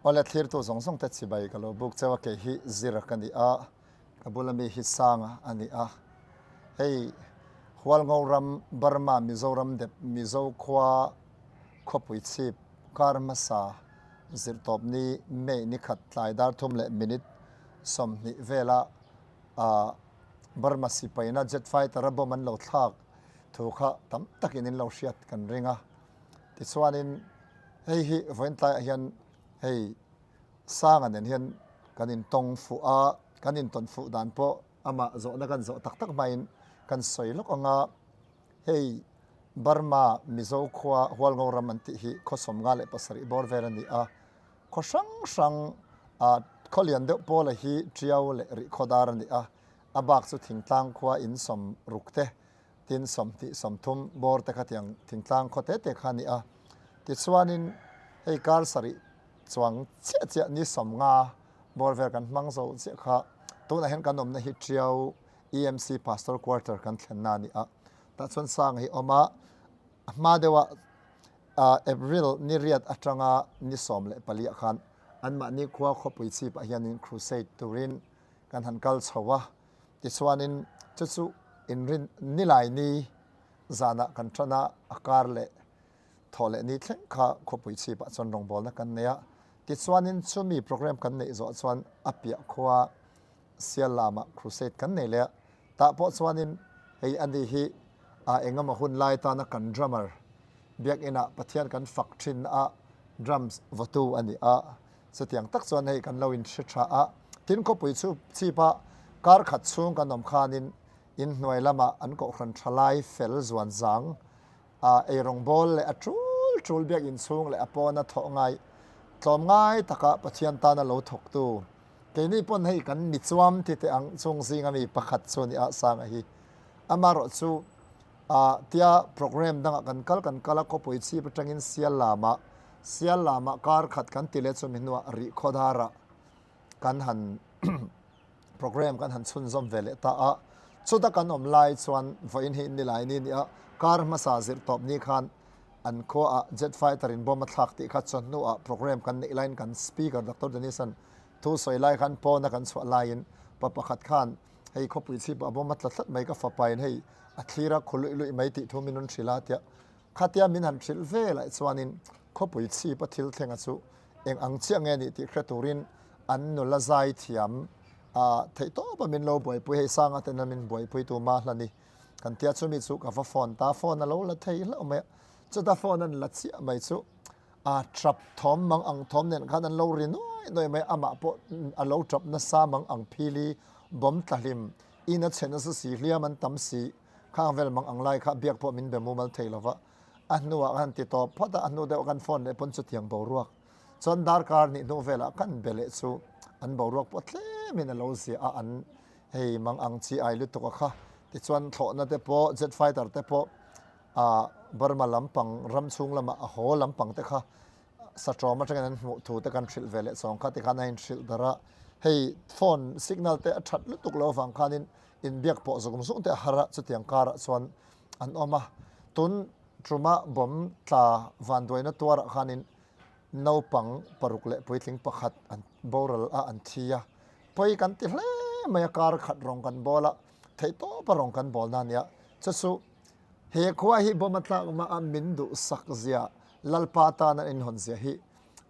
Awle thlirtu zawng zawng te chibai ka lo buk cheu a, kei hi Zira ka ni a, ka bula mi hi Sanga a ni a. Hei Hualngo ram Burma Mizoram dep Mizo khua khawpui chhip kar hmasa zirtawp ni May ni khat tlai dar thum leh minute 20 vela Burma sipaina jet fighter a bomb an lo thlak thu kha tam takin in lo hriat kan ring a. Tichuanin hei hi vawiin tlaiah hian hei Sanga nen hian kan intawng fuh a, kan intawn fuh dan pawh amah zawhna kan zawh tak tak hmain kan sawi lawk ang a, hei Burma Mizo khua Hualngo ram an tih hi khaw 57 bawr vel a ni a, khaw hrang hrang ah khaw lian deuh pawla hi Tiau leh Rihkhawdar a ni a, a bak chu thingtlang khua in 60 te Tin, 20, 30 bawr te kha tiang thingtlang khaw te te kha a ni a. Tichuanin hei kar sarih chuang chiah chiah ni 50 bawr vel kan hmang zo chiah kha tunah hian kan awmna hi Tiau EMC Pastor Quarter kan thlenna a ni a. Tah chuan Sanga hi awm a, a hma deuha April ni riat atanga ni 14 ah khan anmahni khua khawpui chhipah hianin crusade turin kan han kal chho a. Tichuanin chu chu inrin nilai ni zanah kan tan a, a kar leh thawh leh ni thleng kha khawpui chhipah chuan rawngbawlna kan nei a. Tichuanin chumi program kan neih zawh chuan a piah khua Sial lamah crusade kan nei leh a. Tah pawh chuanin hei ani hi a engemaw hun lai tana kan drummer biakinah Pathian kan fak thin a, drums vawtu a ni a. Chutiang tak chuan hei kan lo inhre tha a, tin khawpui chu chhipa kar khat chhung kan awm khanin inhnuai lamah an kohhran tha lai fel zuan zang a eirawng bawl leh a tul tul biak inchhung leh a pawna thawh ngai tlawm ngai taka Pathian tana lo thawktu keini pawn hei kan mi chuam ti teh ang chung zinga mi pakhat chu a ni a Sanga hi amarawh chu a tia program dangah kan kal kan kal a khawpui chhip atangin sial lamah Sial lamah kar khat kan ti leh chumi hnuah rih khawdara kan han program kan han chhunzawm ve leh ta a. Chuta kan awm lai chuan vawiin hi nilai ni nia kar hmasa zirh tawp ni khan an khuaah jet fighter in bomb a thlak tih kha chuan hnuah program kan neih laiin kan speaker Doctor Denison thu sawi lai khan pawna kan chhuah laiin pa pakhat khan hei khawpui chhipah bomb a tla tlat mai ka fapain hei a thlir a khu luih luih mai tih thu min rawn hrilh a tia Khatia min han hrilh ve laih chuanin khawpui chhipa thil thlenga chu eng ang chiah nge nih tih hre turin an nula zai thiam a theih tawp a min lo buaipui hei Sanga ten min buaipui tu ma hla ni kan tia chumi chu ka va phone ta phone a lo la thei hlauh mai a chuta phone an la chiah mai chu a tap thawm mang ang thawm nen khan an lo ri nuai nuai mai amah pawh a lo tap nasa mang ang phili bawm tlahlim in a chhe nasa si hliam an tam si. Khang vel mang ang lai kha biak pawh min be mumal thei lo va, a hnuah khan ti tawp phawt a, a hnu deuh khan phone leh pawn chutiang boruak chuan darkar nih hnu velah khan be leh chu an boruak pawh tlemin a lo ziah a, an hei mang ang chi ai lutuk a kha tichuan thlawhna te pawh jet fighter te pawh ah Burma lampang ram chhung lamah a haw lampang te kha Satrawm atangin an hmuh thu te kan hrilh ve leh chawng kha tikhan a inhrilh darh a, hei phone signal te a that lutuk lo avang khanin inbiak pawh zung zung te a har a, chutiang karah chuan an awm a. Tun tuma bomb tla vanduaina tuarah khanin naupang paruk leh puitling pakhat an boral a, an thi a, pawi kan ti hle mai a, kar khat rawng kan bawl a, theihtawpa rawng kan bawl na nia, chu chu He khua hi bomb a tlak mah a min duhsak zia Lalpa tan an inhawn zia hi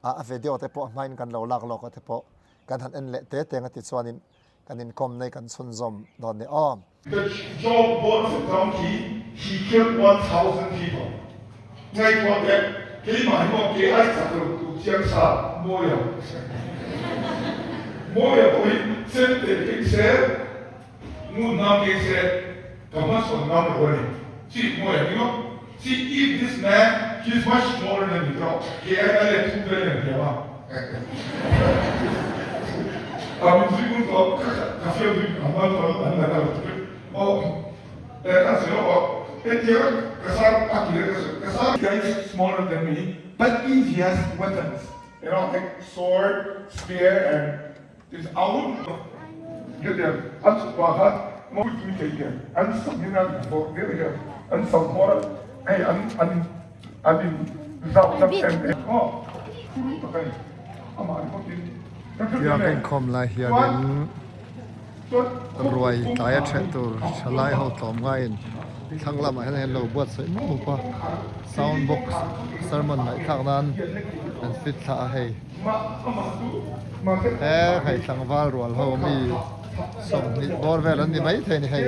a video te pawh hmain kan lo lak lawk a te pawh kan han en leh te teng a ti chuanin kan inkawm nei kan chhunzawm dawn ni aw. The job born a donkey, he killed 1,000 people. Ngaihtuah teh, keimah hi maw ke ai chak lo tu chiang sa Mawia Mawia pawh hi chem te keng se, ngun ngam keng se, ka hmasawn ngam lo a ni. Chi Mawia hi maw? See, if this man, he is much smaller than me tawh, ke ai a let thum vel em thiam a. A min zui ngun tawh, ka fiam zui a hman tawh an la kal aw. Guys smaller than me, but if he has weapons, you know, like sword, spear, and this owl, hetiang an chhukpa kha mawi tui thei hian an sam hian an vawrh vel hian an sam hmawr a hei an an an in zau tak em em aw turu tak a ni. Tia ka inkhawm lai hianin ruai tlai a ṭheh tur thalai ho tlawm ngaiin thlang lamah hian an lo buatsaih mup mup a, sound box sermon ngaihthlak nan an fit thla a hei. He hei tlangval rual ho mi 20 bawr vel an ni maithei a ni hei.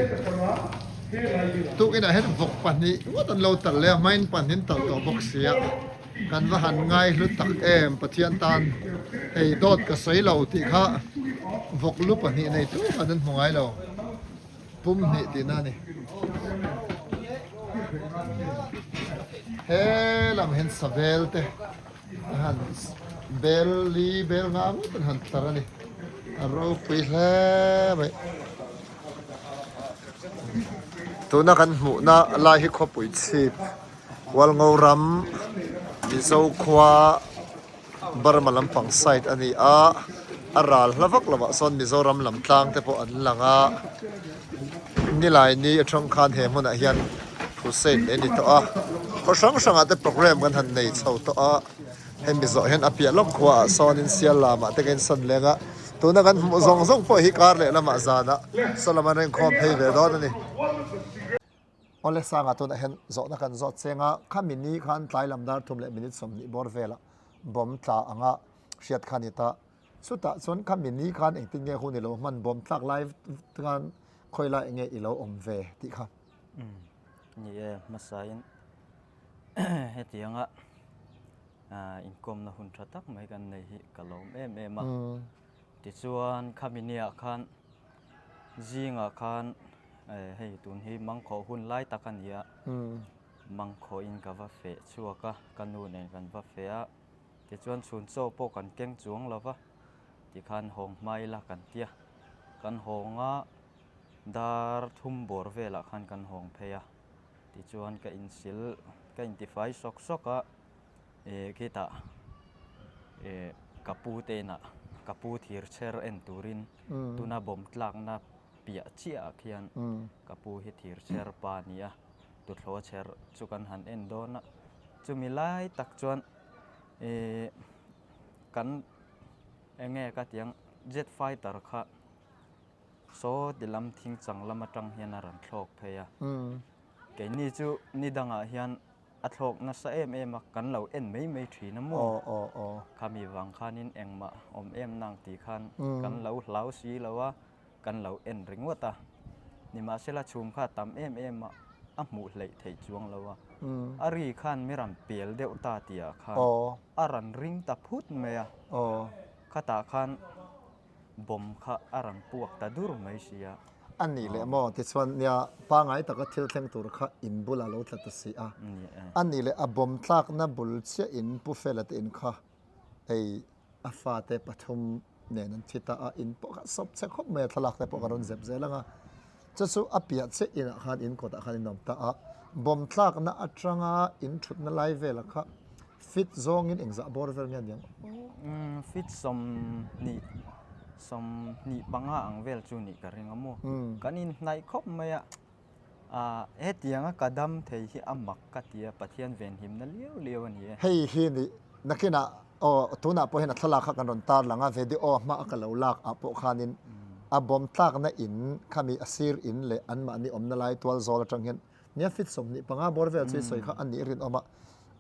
Tukinah hian vawk pahnih ngawt an lo talh leh a, hmain pahnih an talh tawh bawk si a. Kan va han ngai hlu tak em Pathian tan hei dawt ka sawi lo tih kha vawk lu pahnih nei tu khan an hmu ngai lo pum hnih tihna a ni. He lam hian savel te a han bel li bel nga ngawt an han tlar a ni a ropui hle mai. Tuna kan hmuhna lai hi khawpui chhip. Hualngo ram Mizo khua Burma lampang side a ni a, a ral hla vak lovah sawn Mizoram lam tlang te pawh an lang a, Nilaini atang khan he hmunah hian crusade leh a ni tawh a, khaw hrang hrangah te program kan han nei chho tawh a, hemi zawh hian a piah lawk khuaah sawnin sial lamah te kan insawn leng a, tuna kan hmuh zawng zawng pawh hi kar leh lamah zanah Solomon a inkhawm phei ve dawn a ni. Awle sanga tunah hian zawhna kan zawt cheng a, khami ni khan tlai lam dar thum leh minute 20 bawr velah bomb tla anga hriat kha a ni ta. Chutah chuan khami ni khan engtin nge hun i lo hman bomb tlak lai khan khawi lai enge i lo awm ve tih kha. Umm ni e, hmasain hetianga inkawmna hun tha tak mai kan nei hi ka lawm em em a. Tichuan khami niah khan zingah khan Hei tun hi mangkhawh hun lai tak a ni a, mangkhawhin ka va feh chhuak a, ka nu nen kan va feh a, tichuan chhun chaw pawh kan keng chuang lo va, tikhan hawng hma ila kan ti a, kan hawng a, dar thum bawr velah khan kan hawng phei a, tichuan ka insil ka intifai sawk sawk a, eh khitah eh ka pu te inah ka pu thir chher en turin tuna bawm tlakna piah chiahah khian ka pu hi thir chher pa a ni a, tuthlawh chher chu kan han en dawn a, chumi lai tak chuan ihh kan eng nge ka tih ang jet fighter kha saw ti lam thing chang lam atang hian a rawn thlawk phei a, keini chu ni dangah hian A thlawk nasa em em a, kan lo en mai mai thin a maw? Khami vang khanin engmah awm em nang tih khan kan lo hlau si lo a, kan lo en ringawt a. Nimahsela chhum kha a tam em em a, a hmuh hleih theih chuang lo a. A ri khan mi rawn pel deuh ta tihah khan a rawn ring ta phut mai a. Khatah khan bomb kha a rawn puak ta dur mai si a. A nih leh maw? Tichuan nia pangai taka thil thleng tur kha in bulah lo tla ta si a. A nih leh a bomb tlakna bul chiah in Pu Fela te in kha hei a fate pathum nen an thi ta a, in pawh kha sawp chhe khawp mai a, thlalak te pawh ka rawn zep zel ang a. Chu chu a piah chiah inah khan in kawtah khan in awm ta a, bomb tlakna atanga in thutna lai velah kha Fit zawngin engzah bawr vel nge aniang? Umm fit 25 25 ang vel chu nih ka ring a maw? Kan inhnaih khawp mai a, ah hetianga ka dam thei hi a mak ka ti a, Pathian venhimna liau liau a ni e. Hei hi nih nakinah aw tunah pawh hian a thlalak kha kan rawn tar lang a, video hma a ka lo lak ah pawh khanin a bawm tlakna in khami a sir in leh anmahni awmna lai tual zawl atang hian Nia fit 25 bawr vel chu i sawi kha a nih rinawm a,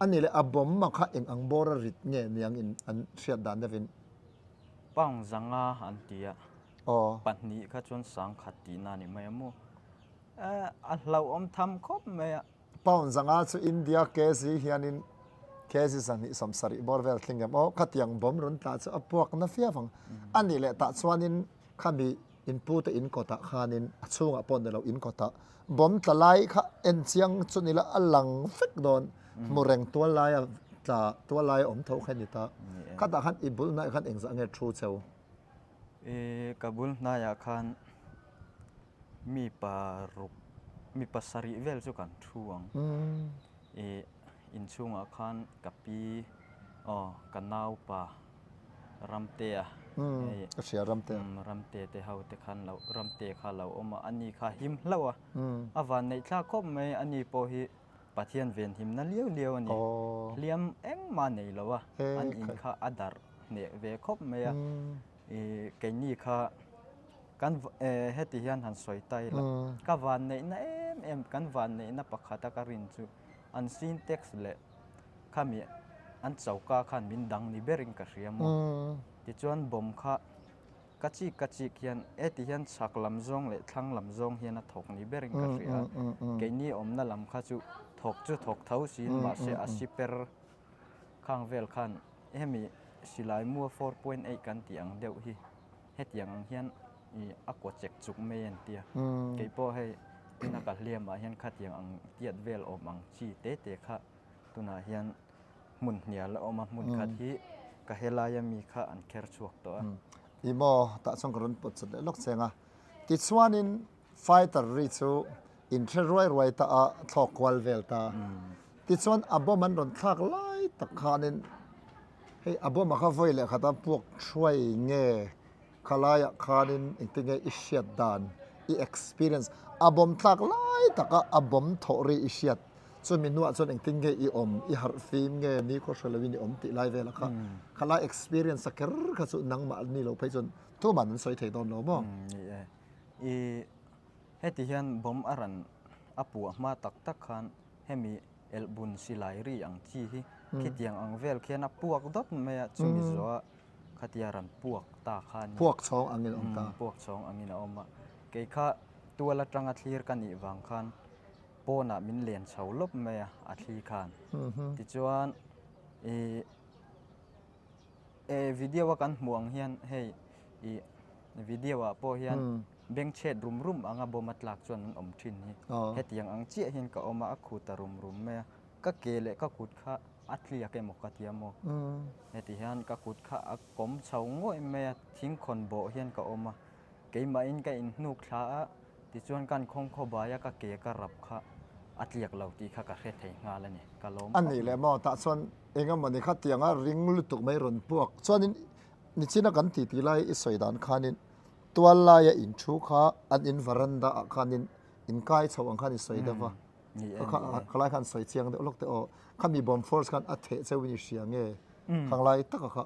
a nih leh a bawm a kha eng ang bawr a rit nge niang in an hriat dan deuh in. Pound 500 an ti a, pahnih kha chuan 10,000 tihna a ni mai a maw? A hlauhawm tham khawp mai a. Pound 500 chu India kg hianin kg 270 bawr vel tling em aw, khatiang bawm rawn tla chu a puak na fiau ang. A nih leh tah chuanin khami In pute in kawtah khanin a chhungah pawh ni lo in kawtah bomb tla lai kha en chiang chu ni la a lang vek dawn hmu reng tual laia tla tual laia awm tho kha ni ta khatah khan i bul hnaiah khan engzah nge thu cheu? I ka bul hnaiah khan mi paruk mi pasarih vel chu kan thu ang i inchhungah khan ka pi aw ka naupa Ramtea hei Ka hria Ramtea. Ramte te ho te khan lo Ramte kha lo awm a, ani kha him hlauh a, a van neih thlak khawp mai, ani pawh hi Pathian venhimna liau liau a ni, hliam engmah nei lo a, an in kha a darh. hneh ve khawp mai a. Ih keini kha kan heti hian han sawi ta ila ka vanneihna em em kan vanneihna pakhata ka rin chu an syntax leh khami an choka khan min dang ni berin ka hria maw. Tichuan bomb kha ka chik ka chik hian heti hian chhak lam zawng leh thlang lam zawng hian a thawk ni berin ka hria a. Keini awmna lam kha chu thawk chu thawk tho siin mahse a siper khang vel khan hemi silai mua 4.8 kan tih ang deuh hi hetiang ang hian ih a kaw chek chuk mai an tia. Kei pawh hei tuna ka hliamah hian khatiang ang tiat vel awm ang chi te te kha tunah hian hmun hnial a awm a, hmun khat hi ka helaia mi kha an kher chhuak tawh a. Ih maw tah chuan ka rawn pawt chat leh lawk cheng a. Tichuanin Fighter ri chu inhre ruai ruai ta a thlawk kual vel ta. Tichuan a bomb an rawn thlak lai tak khanin hei a bomb a kha vawi leh khata puak thuai nge khalaiah khanin engtin nge i hriat dan i experience a bomb thlak lai taka a bomb thawh ri i hriat chumi hnuah chuan engtin nge i awm i harh fim nge ni khaw hre loin i awm tih lai vel a kha khalai experience a ker kha chu nangmah ni lo phei chuan tuman an sawi thei dawn lo maw? Ni e. I heti hian bomb a ran a puah hma tak tak khan hemi elhbun silai ri ang chi hi khitiang ang vel khian a puak dawt mai a, chumi zawha khatia ran puak ta kha a ni. Puak chhawng angin a awm ta. Puak chhawng angin a awm a. Kei kha tual atanga thlir ka nih vang khan pawnah min len chho lawp mai a, a thli khan. Tichuan i E video a kan hmuh ang hian hei ih video ah pawh hian beng chhet rum rum anga bawm a tlak chuan an awm thin hi. Hetiang ang chiah hian ka awm a, a khut ta rum rum mai a. Ka ke leh ka kut kha a tliak emaw ka ti a maw. Heti hian ka kut kha a kawm chho ngawih mai a, thingkhawn bawh hian ka awm a. Keimahin ka inhnuk thla a, tichuan kan khawngkhaw baia ka ke ka rap kha a tliak lo tih kha ka hre thei nghal a ni. Ka lawm A nih leh maw, tah chuan eng emaw ni kha tianga ring lutuk mai rawn puak. Chuanin nichina kan titi lai i sawi dan khanin tual laia in thu kha an in varanda ah khanin in kai chho ang khan i sawi deuh va. Khalai khan sawi chiang deuh lawk teh aw. Khami bomb force khan a theh cheuhin i hria nge khanglai taka kha.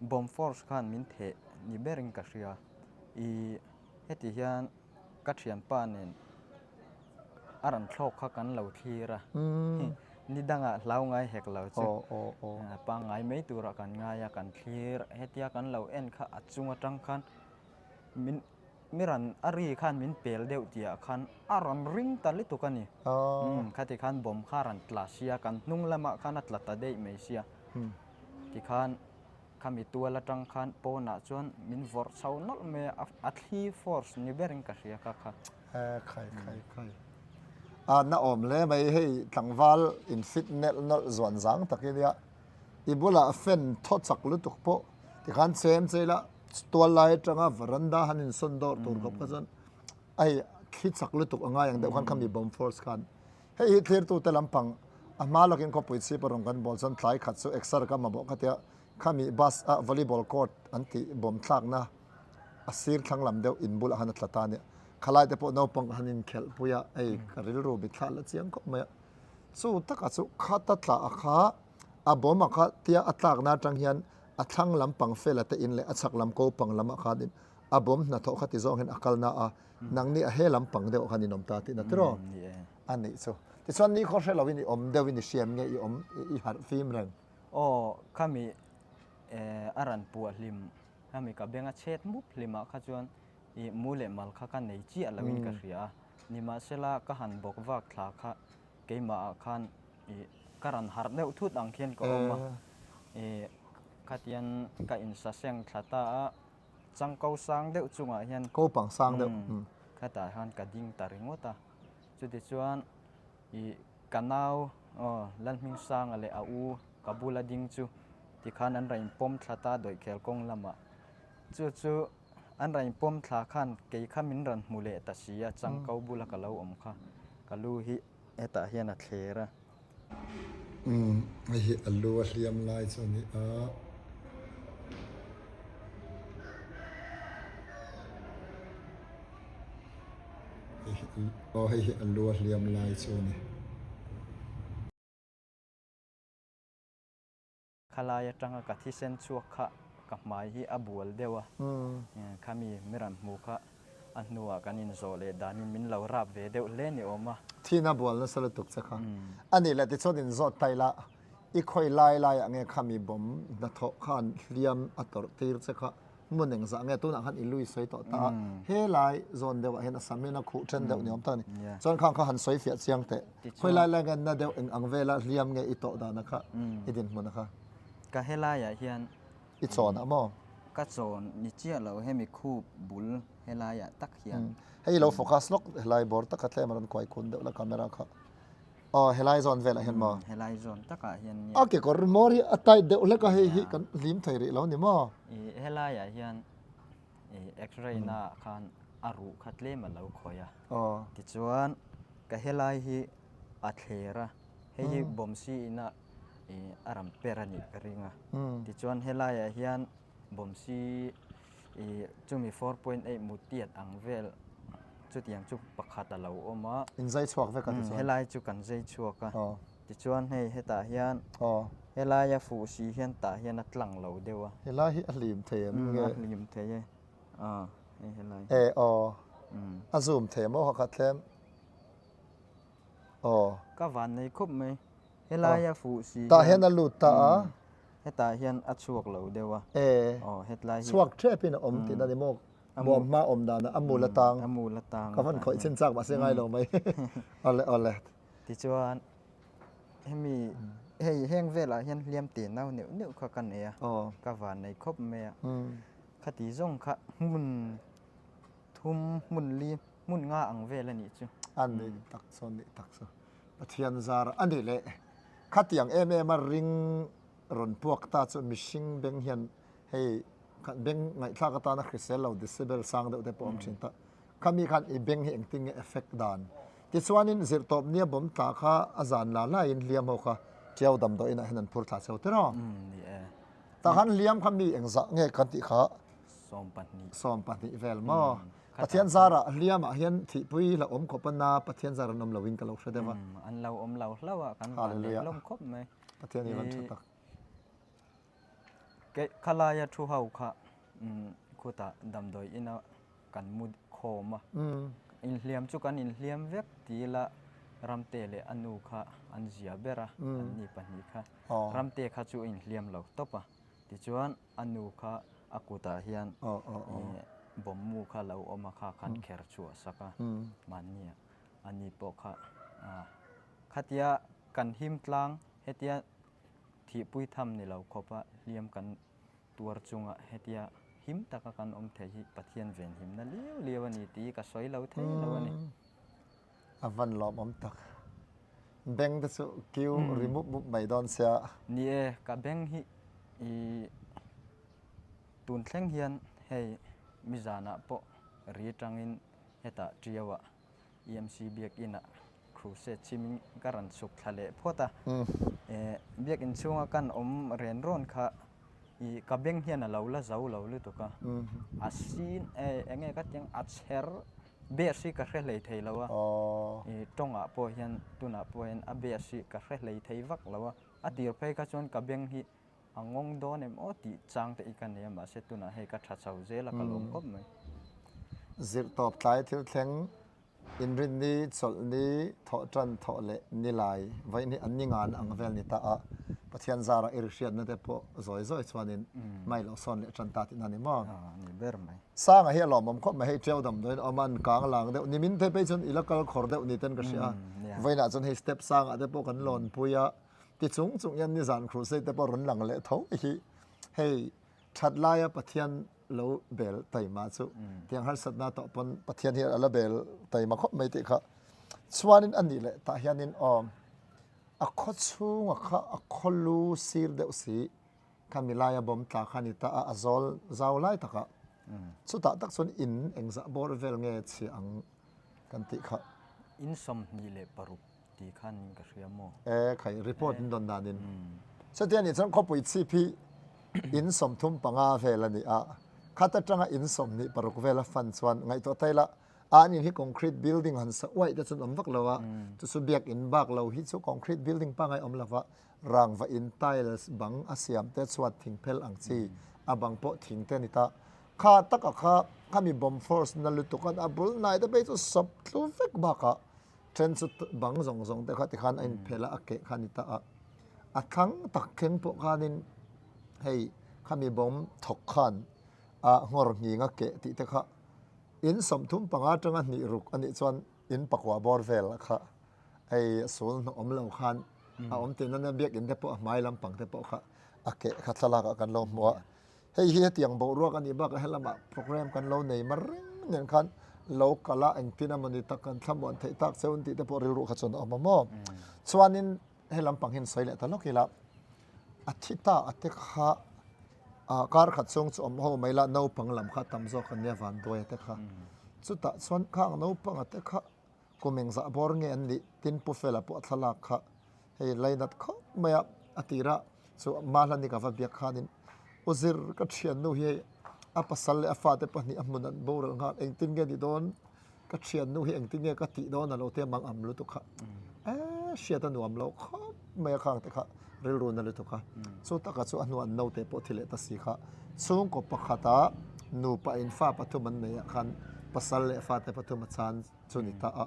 Bomb force khan min theh ni berin ka hria. I heti hian ka thianpa nen a rawn thlawk kha kan lo thlir a. Ni dangah hlau ngai hek lo chu pangngai mai turah kan ngai a, kan thlir. Hetia kan lo en kha a chung atang khan min mi rawn a ri khan min pel deuh tihah khan a rawn ring ta lutuk a ni. Khati khan bomb kha a rawn tla sia, kan hnung lamah khan a tla ta daih mai sia. Tikhan khami tual atang khan pawnah chuan min vawrh chho nawlh mai a, a thli force ni berin ka hria kha kha. He khai khai khai. A na awm hle mai hei tlangval in fit nelh nawlh zuan zang tak hi nia. I bulah fan thaw chak lutuk pawh tikhan chem che ila tual lai atanga veranda han insawn dawr tur khawp kha chuan a hei thli chak lutuk a ngai ang deuh khan khami bomb force khan Hei hi thlirtute lampang a hma lawkin khawpui chhip a rawn kan bawl chuan tlai khat chu exer ka mamawh kha tia khami bus a volleyball court an tih bawm thlakna a sir thlang lam deuh in bulah khan a tla ta a nia. Khalai te pawh naupang han inkhelh pui a, hei ka rilru mitthla la chiang khawp mai a. Chu taka chu khata tla a kha a bawm a kha tia a tlakna atang hian a thlang lampang fela te in leh a chhak lam ko pang lamah khanin a bawm hnathawh kha ti zawng hian a kalna a nangni a he lampang deuh khan in awm ta tihna tiraw? A nih chu. Tichuan ni khaw hre loin i awm deuhin i hriam nge i awm i harh fim reng? Aw, khami a ran puah hlim, khami ka benga chhet mup hlimah kha chuan i mu leh mal kha ka nei chiah loin ka hria a. Nimahsela ka han bawk vak thla kha keimahah khan i ka ran harh deuh thut ang khian ka awm a. I khatian ka insaseng thla ta a. Changko sang deuh chungah hian Ko pang sang deuh. Khatah hian ka ding ta ringawt a. Chutichuan ih ka nau aw Lalhmingsanga leh a u ka bula ding chu tikhan an rawn inpawm thla ta dawihkhel kawng lamah. Chu chu an rawn inpawm thla khan kei kha min rawn hmu leh ta si a, changko bula ka lo awm kha ka lu hi hetah hian a thler a. Umm, hei hi a lu a hliam lai chu a ni a. Aw hei hi a lu a hliam lai chu a ni. Khalai atanga ka thisen chhuak kha ka hmai hi a bual deuh a, khami mi rawn hmu kha a hnuah kan inzawh leh danin min lo rap ve deuh hle ni awm a. Thina bual nasa lutuk che kha a nih leh tichuan inzawt ta ila i khawi lai laiah nge khami bawm hnathawh khan hliam a tawrh tir che kha hmun engzah nge tunah khan i lui sawi tawh ta a, helai zawn deuhah hian a sam hian a khuh then deuh ni awm tak a ni. Chuan khang kha han sawi fiah chiang teh. Khawi lai lai nge na deuh eng ang vela hliam nge i tawh dana kha i dinhmun a kha? Ka helaiah hian I chawn ah maw? Ka chawn ni chiah lo hemi khup bul helaiah tak hian. Hei i lo focus lawk helai bawr taka tlem a rawn kuai kun deuh la camera kha. Aw helai zawn velah hian maw? Helai zawn takah hian nia. A kekawr mawr hi a tight deuh hlek a hei hi kan hlim thei rih lo ni maw? Ih helaiah hian ih x-ray na ah khan a ruh kha tlem a lo khawih a. Aw. Tichuan ka helai hi a thler a, hei hi bawmsi ina ih a rawn per a nih ka ring a. Tichuan helaiah hian bawmsi Ih chumi 4.8 mutiat ang vel chutiang chu pakhat a lo awm a. In zai chhuak vek a tichuan. Helai chu kan zai chhuak a. Tichuan hei hetah hian helaia fuh si hian tah hian a tlang lo deuh a. Helai hi a hlim thei em nge? A hlim thei e. A hei helai. E aw. A zoom thei maw kha kha tlem. Aw. Ka van nei khawp mai. Helaia fuh si hian. Tah hian a lut ta a. Hetah hian a chhuak lo deuh a. E. Aw hetlai hi. Chhuak tep in a awm tihna a ni maw? Muam hma awm dan ah a mul atang. A mul atang. Ka van khawih chin chak mahse ngai lo mai. Awle awle. Tichuan hemi hei heng velah hian hliam te nau neuh neuh kha ka nei a. Ka van nei khawp mai a. Khati zawng kha hmun thum hmun li hmun nga ang vel a nih chu. A nih tak chu a nih tak chu. Pathian zar a nih leh khatiang em em a ring rawn puak ta chu mihring beng hian hei beng ngaihthlak atana hrisel lo decibel sang deuh te pawh awm thin ta. Khami khan i beng hi engtin nge effect dan. Tichuanin zirtawp nia bawm tla kha a zan la laiin hliam ho kha Tiau damdawiin ah hian an phur thla cheu tiraw. Tah khan hliam kha mi engzah nge kan tih kha 12 vel maw? Pathian zarah hliamah hian thihpui la awm khawp a na Pathian zar an awm lo in ka lo hre deuh a. An lo awm lo hlauh a kan van leh hlawm khawp mai. Pathian hi van tha tak. Kei khalaia thu ho kha khutah damdawi ina kan mu khawm a. Inhliam chu kan inhliam vek ti ila Ramte leh a nu kha an zia ber a an ni pahnih kha. Ramte kha chu a inhliam lo tawp a. Tichuan a nu kha a kutah hian bawmmu kha lo awm a kha khan kher chhuah sak a mahnia a ni pawh kha khatia kan him tlang hetia thihpui tham ni lo khawpa hliam kan tuar chunga hetia him taka kan awm thei hi Pathian venhimna liau liau a ni tih ka sawi lo thei lo a ni. A van lawmawm tak. Beng te chu kiu ri mup mup mai dawn sia. Ni e, ka beng hi i tun thleng hian hei mizanah pawh ri tangin hetah Tiauah EMC Biakinah crusade chhimin ka rawn chhuk thla leh phawt a. Biakin chhunga kan awm ren rawn kha i ka beng hian a lo la zo lo lutuk a. A sin eng nge ka ti ang a chher Base hi ka hre hlei thei lo a, i tawngah pawh hian tunah pawh hian a base hi ka hre hlei thei vak lo a, a tir phei kha chuan ka beng hi a ngawng dawn em aw tih chang te i ka nei a, mahse tunah hei ka tha chho zel a ka lawm khawp mai. Zirh tawp tlai thil thleng inrinni, chawlhni, thawhtan, thawh leh nilai vawiin hi an ni ngan ang vel ni ta a, Pathian zarah i ri hriatna te pawh zawi zawi chuanin mai lo sawn leh tan ta tihna a ni maw? Ni ber mai. Sanga hi a lawmawm khawp mai, hei ṭiau damdawiin a awm a, an kang lang deuh. Nimin te phei chuan i la kal khawr deuh ni ten ka hria a, vawiinah chuan hei step sangah te pawh kan lawn pui a, ti chung chung hian nizan crusade te pawh rawn lang leh tho hi hei that laia Pathian lo bel taima chu tiang harsatna tawh pawn Pathian hi a la bel taima khawp mai tih kha chuanin a nih leh tah hianin aw a khaw chhunga kha a khaw lu sir deuh si Khami laia bawm tla kha ni ta a, a zawl zau lai takah chutah tak chuan in engzah bawr vel nge chhia ang kan tih kha. In 26 tih khan ka hria maw? E khai, report in dawn danin. Chutia nih chuan khawpui chhip hi in 35 vel a ni a, khat atanga in 26 vel a fan chuan ngaihtuah ta ila, an in hi concrete building han sa uaih te chuan awm vak lo a, chu chu biakin bak lo hi chu concrete building pangngai awm lo va. Rangva in tiles bang a siam te chhuat thing phel ang chi a bang pawh thing te a ni ta. Kha taka kha khami bomb force na lutuk an a bul hnai te phei chu sawp tlu vek bakah then chu bang zawng zawng te kha tikhan a inphel a, a keh kha a ni ta a. A thlang tak thleng pawh khanin hei khami bomb thawk khan a nghawr nghing a keh tih te kha in 35 atanga hnih ruk a nih chuan in pakua bawr vel kha hei sul hnawh awm lo khan a awm tih nana biakinn te pawh a hmai lampang te pawh kha a keh kha thlalak ah kan lo hmu a. Hei hi hetiang boruak a nih bakah helamah program kan lo nei mar reng nen khan lo kal a engtin emawni tak kan thlamuan theih tak cheu an tih te pawh rilru kha chuan a awm a maw. Chuanin he lampang hian sawi leh ta lawk ila a thi ta a te kha ah kar khat chhung chu awm ho mai la naupang lam kha tam zawk an nia vanduai a te kha. Chutah chuan khang naupang a te kha Kum engzah bawr nge an nih? Tin Pu Fela pawh a thlalak kha hei lainat khawp mai a, a tirah chu Mahlani ka va biak khanin U Zir ka thiannu hi hei a pasal leh a fate pahnih a hmun an boral nghal engtin nge ni dawn? Ka thiannu hi engtin nge ka tih dawn a lo tia mang am lutuk kha eh hriat a nuam lo khawp mai a khang te kha rilru na lutuk a, chu taka chu a hnuah an naute pawh thi leh ta si kha chhungkaw pakhata nupa in fa pathum an neih ah khan pasal leh fate pathum a chan chu ni ta a,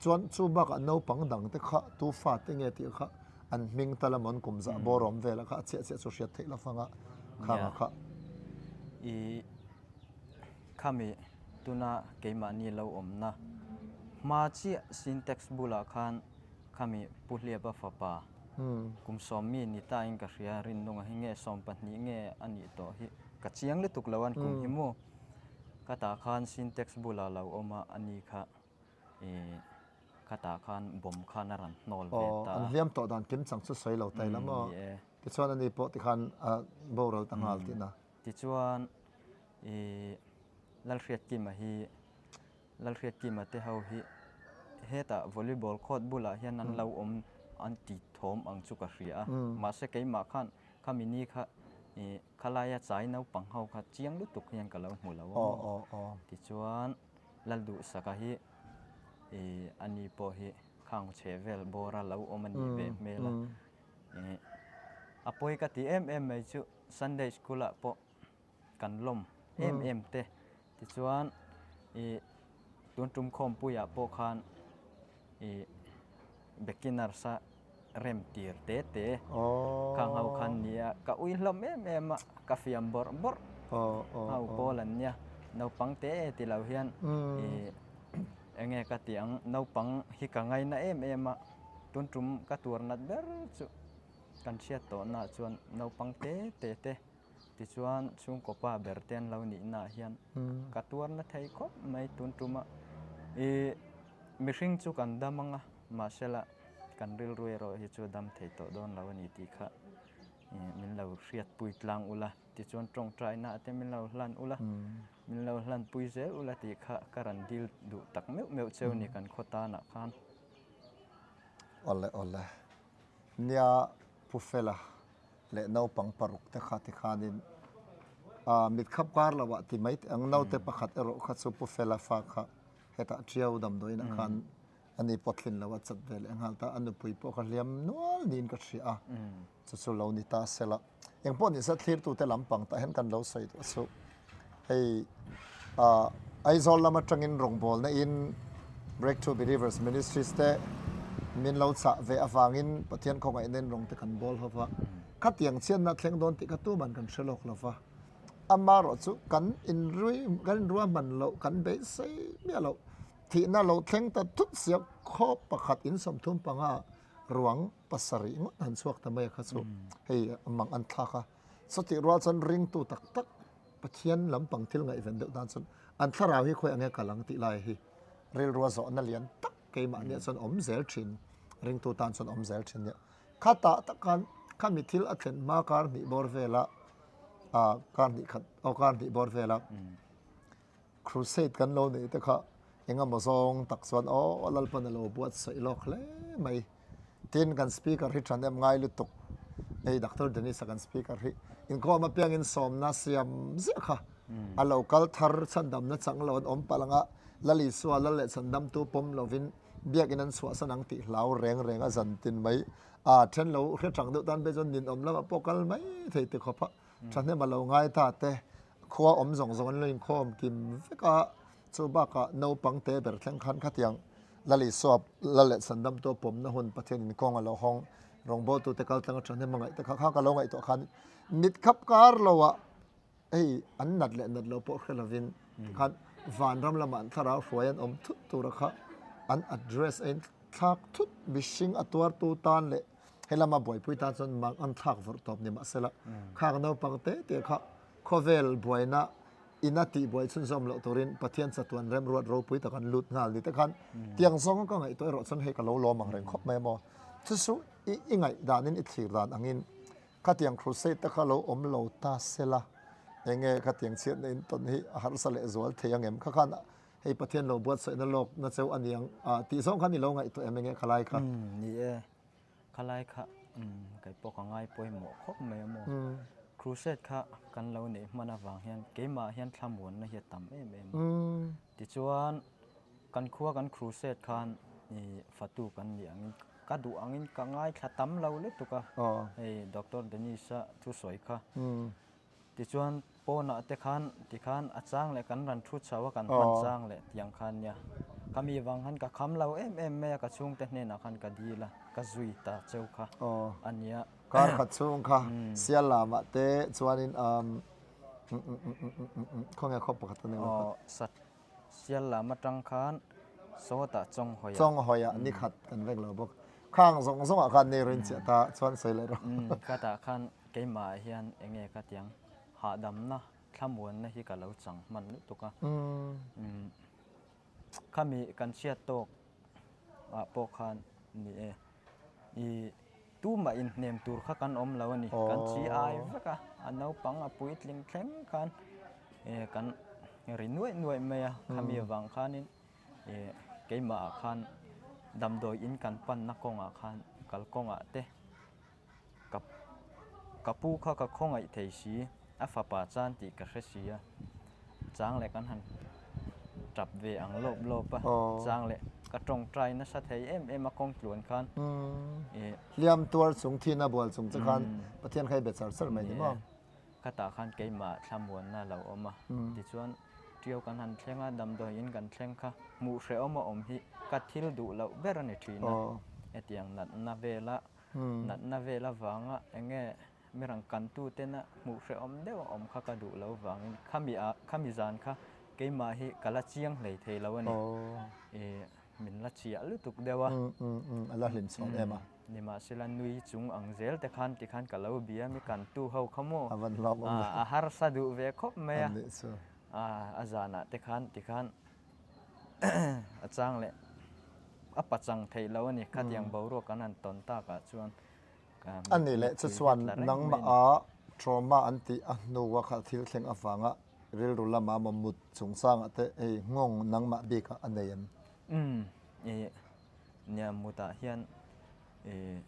chuan chu bakah naupang dang te kha tu fate nge tih kha an hming tal emaw an kum zah bawr awm vel a kha a chiah chiah chu hriat theih lo fang a khang a kha. I khami tuna keimahni lo awmna hma chiah syntax bulah khan khami Pu Hliapa fapa kum sawmmi ni tain ka hria Rinnunga hi nge 12 nge a nih tawh hi ka chiang lutuk lo an kum hi maw. Ka tah khan syntax bulah lo awm a, ani kha ih ka tah khan bomb khan a rawn hnawl ve ta a. Aw, an hliam tawh dan kim chang chu sawi lo ta ila maw? Tichuan ani pawh tikhan a boral ta nghal tihna. Tichuan ih Lalhriatkima hi Lalhriatkima te ho hi hetah volleyball court bulah hian an lo awm an ti thawm ang chu ka hria a, mahse keimah khan khami ni kha ih Khalaia chai naupang ho kha chiang lutuk hian ka lo hmu lo a maw? Tichuan Lalduhsaka hi ih ani pawh hi khang chhe vel bawra lo awm a nih ve hmel a. Ih a pawi ka ti em em mai chu Sunday school ah pawh kan lawm em em te. Tichuan ih tun tum khawmpuiah pawh khan ih beginners a rem tir te te khang ho khan nia ka ui hlawm em em a ka fiam bawrh bawrh ho pawl an nia naupang te e ti lo hian ih eng nge ka tih ang naupang hi ka ngaina em em a tun tum ka tuar nat ber chu kan hriat tawh naah chuan naupang te te te. Tichuan chhungkaw pa ber te an lo nihnaah hian ka tuar na thei khawp mai tun tuma ih mihring chu kan dam ang a mahsela kan rilru erawh hi chu a dam thei tawh dawn lo a ni tih kha ih min lo hriatpui tlang ula tichuan tawngtaina te min lo hlan ula min lo hlanpui zel ula tih kha ka rawn dil duh tak meuh meuh cheu ni kan khaw tanah khan. Awle awle nia Pu Fela. leh naupang paruk te kha tikhanin ah mit khap kar lo ah ti mai teh ang naute pakhat erawh kha chu Pu Fela fa kha hetah Tiau damdawiin ah khan ani pawh thlin lo a chat ve leh nghal ta a nupui pawh kha hliam nual niin ka hria a chu chu lo ni ta sela engpawh ni se thlirtute lampang tah hian kan lo sawi duh chu hei ah Aizawl lam atangin rawngbawlna in Breakthrough Believers Ministries te min lo chah ve avangin Pathian khawngaihna in rawng te kan bawl ho va, khatiang chhiatna a thleng dawn tih kha tuman kan hre lawk lo va, amaherawh chu kan inrui kan inruahman loh kan beisei miah loh thihna lo thleng ta thut sia khaw pakhat in 35 ruang pasarih ngawt han chhuak ta mai a kha chu hei mang an thlak a, chutih rual chuan ringtu tak tak Pathian lampang thil ngaihven deuh tan chuan an thlarau hi khawi ange kal ang tih lai hi rilrua zawhna lian tak keimahniah chuan awm zel thin, ringtu tan chuan awm zel thin nia. Khatah tak khan khami thil a thlen hma kar hnih bawr vela ah kar hnih khat aw kar hnih bawr vela crusade kan lo neih te kha engemaw zawng tak chuan aw Lalpan a lo buatsaih lawk hle mai. Tin, kan speaker hi than em ngai lutuk. Hei Doctor Dennis-a kan speaker hi inkhawm apiangin sawmna siam ziah kha a lo kal thar chhandamna chang lo an awm palh ang a, Lal Isua Lal leh chhandamtu pawm lovin biakin an chhuahsan ang tih hlau reng reng a zan tin mai. A then lo hre chang deuh tan phei chuan ninawm lamah pawh kal mai thei ti khawp a, thahnem a lo ngai ta te, khua awm zawng zawng an lo inkhawm kim vek a, chu bakah naupang te ber thleng khan khatiang Lalisua Lal leh Sandamtu a pawmna hun Pathian in kawng a lo hawng, rawngbawltute kal tlang a thahnem a ngaih te kha kha ka lo ngaihtuah khan mit khap kar lo ah hei an nat leh nat lo pawh hre lovin tikhan vanram lamah an thlarau hruai an awm thut tura kha an address a in thlak thut mihring a tuartu tan leh helama buaipui tan chuan mang an thlak vawrh tawp ni mahsela khang naupang te te kha khawvel buaina ina tih buai chhunzawm loh turin Pathian chatuan remruat ropui tak an lut nghal ni te khan tiang zawnga ka ngaihtuah erawh chuan hei ka lo lawm ang reng khawp mai maw chu chu i i ngaih danin i thlir dan angin Khatiang crusade te kha lo awm lo ta sela, enge khatiang chhiatna in tawn hi a harsa leh zual thei ang em? Kha khan hei Pathian lo buatsaihna lawk na cheu a ni ang a tih zawng khan i lo ngaihtuah em enge khalai kha? Umm ni e, khalai kha umm kei pawh ka ngai pawimawh khawp mai a maw. Crusade kha kan lo neih hman avang hian keimah hian thlamuanna hi a tam em em a. Tichuan kan khua kan crusade khan ih fatu kan nih angin Ka duh angin ka ngaithla tam lo lutuk a, hei Doctor Dennis-a thusawi kha. Tichuan pawnah te khan tikhan a chang leh kan rawn thu chho a, kan hman chang leh tiang khan nia. Ka mi vang khan ka kham lo em em mai a, ka chhungte hnenah khan ka dil a, ka zui ta cheu kha a nia. Kar khat chhung kha sial lamah te chuanin khawnge khaw pakhat a ni lo kha. Sial lam atang khan sawtah Chawnghawiah. Chawnghawiah ni khat kan vek lo bawk. Khang zawng zawngah khan nei rin chiah ta chuan sawi leh rawh. Khatah khan keimah hian enge ka tiang hahdamna thlamuanna hi ka lo chang hman lutuk a. Khami kan chhiat tawk ah pawh khan ni e. I tumah inhnem tur kha kan awm lo a ni. Kan chi ai vek a, a naupang a puitling thleng khan kan ri nuaih nuaih mai a. Khami avang khanin keimahah khan damdawi in kan panna kawngah khan kalkawngah te Ka ka pu kha ka khawngaih thei si, a fapa chan tih ka hre si a, chang leh kan han tap ve ang lawp lawp a, chang leh ka tawngtai nasa thei em em a kawng tluan khan ih. Hliam tuar chung thina bual chung che khan Pathian kha i be char char mai ni maw? Khatah khan keimah thlamuanna a lo awm a, tichuan Ṭiau kan han thleng a, damdawi in kan thleng kha hmuh hrehawm a awm hi ka thil duh loh ber a ni ṭhin a, hetiang natna vela Natna vel avanga enge mi rang kantu tena hmuh hrehawm deuh a awm kha ka duh lo vangin khami ah khami zan kha keimah hi ka la chiang hlei thei lo a ni. Ih min la chiah lutuk deuh a. A la hlim chhuak em a. Nimahsela nui chung ang zel te khan tikhan ka lo bia mi kantu ho kha maw a harsa duh ve khawp mai a. A zanah te khan tikhan a chang leh a pachang theih loh a ni. Khatiang boruak kan han tawn takah chuan A ni leh chu chuan nangmah a trauma an tih a hnua kha thil thleng avanga rilru lama maw mut chungchangah te hei nghawng nangmah bikah a nei em? Umm ih nia mutah hian ih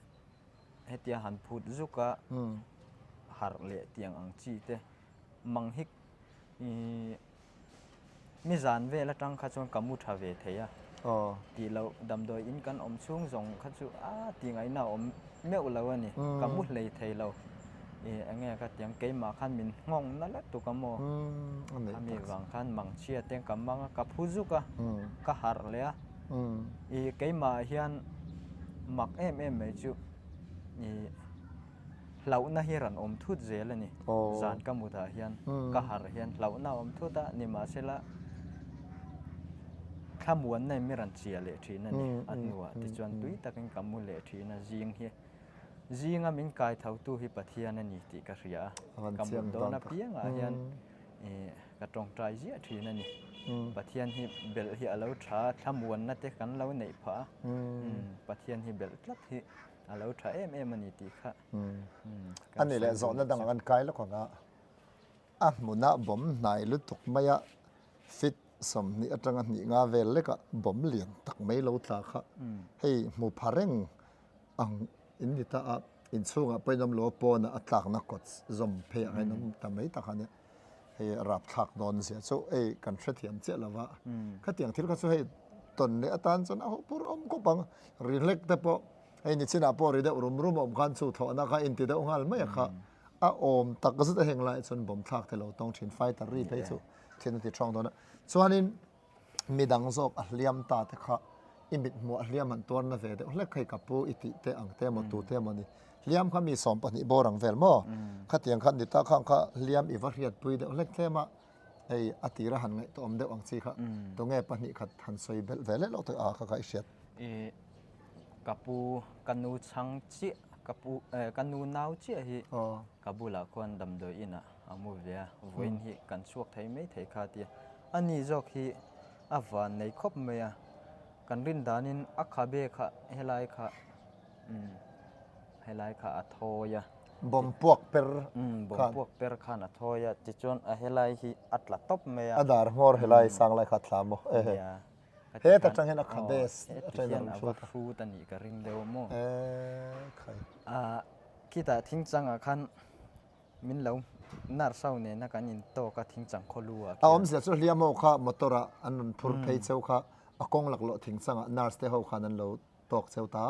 hetia han phut zuk a harh leh tiang ang chi te mang hi ih Mi zan vel atang kha chuan ka mu tha ve thei a, tih loh damdawi in kan awm chhung zawng kha chu a tih ngaihna a awm meuh lo a ni, ka mu hlei thei lo. Ih enge ka tiang keimah khan min nghawng na lutuk a maw? Khami vang khan mangchhia te ka mang a, ka phu zuk a, ka harh leh a. Ih keimah hian mak em em mai chu ih. Hlauhna hi rawn awm thut zel a ni. Zan ka mutah hian ka harh hian hlauhna a awm thut a, nimahsela thlamuanna in mi rawn chia leh thin a ni. A hnuah tichuan tui takin ka mu leh thin a, zing hi zinga min kai thotu hi Pathian a ni tih ka hria a. Ka mut dawn apiangah hian ka tawngtai ziah thin a ni. Pathian hi belh hi a lo tha a, thlamuanna te kan lo neih phah a, Pathian hi belh tlat hi A lo tha em em a ni tih kha kan A nih leh zawhna dangah kan kai lawk ang a, a hmunah bawm hnai lutuk maia fit 20 atanga hnih nga vel lekah bawm lian tak mai lo tla kha hei hmu pha reng ang in ni ta a, inchhungah pawhin awm lo a pawnah a tlakna kawt zawm phei ang in awm ta mai tak a nia. Hei rapthlak dawn zia chu hei kan hrethiam chiah lo va, khatiang thil kha chu hei tawn leh atan chuan a hawhpur awm khawp ang, ri hlek te pawh. Hei nichinah pawh ri deuh rum rum a awm khan chu thlawhna kha inti deuh nghal mai a kha. A awm tak zet a heng lai chuan bomb thlak te lo tawng thin fighter ri phei chu thin a ti thawng dawn a. Chuanin midang zawk a hliam ta te kha i mit hmuh a hliam han tuar na ve deuh hlek hei ka pu i tih te ang te emaw tu te emaw ni. Hliam kha mi 12 bawr ang vel maw? Khatiang khan ni ta khang kha hliam i va hriatpui deuh hlek tlem a. Hei a tira han ngaihtuah awm deuh ang chi kha tunge 2 khat han sawi belh ve leh loh tak a kha kha i hriat. I ka pu ka nu chhang chiah ka pu eh ka nu nau chiah hi ka bulah khuan damdawi inah a mu ve a vawiin hi kan chhuak thei mai thei kha tia a ni zawk hi a van nei khawp mai a kan rin danin a khabe kha helai kha umm helai kha a thawi a. Bawm puak per khan. Bawm puak per khan a thawi a, tichuan a helai hi a tla tawp mai a. A dar hmawr helai sang lai kha a tla maw? Ehe. Heta tang hian a kha base atangin a rawn hrut a. A hrut a nih ka ring deuh maw? Eee khai. Khitah thingchangah khan min lo nurse ho nena kan intawk a thingchang khawlu ah khian. A awmzia chu hliam ho kha motor ah an rawn phur phei cheu kha a kawng laklawh thingchangah nurse te ho khan an lo tawk cheu ta.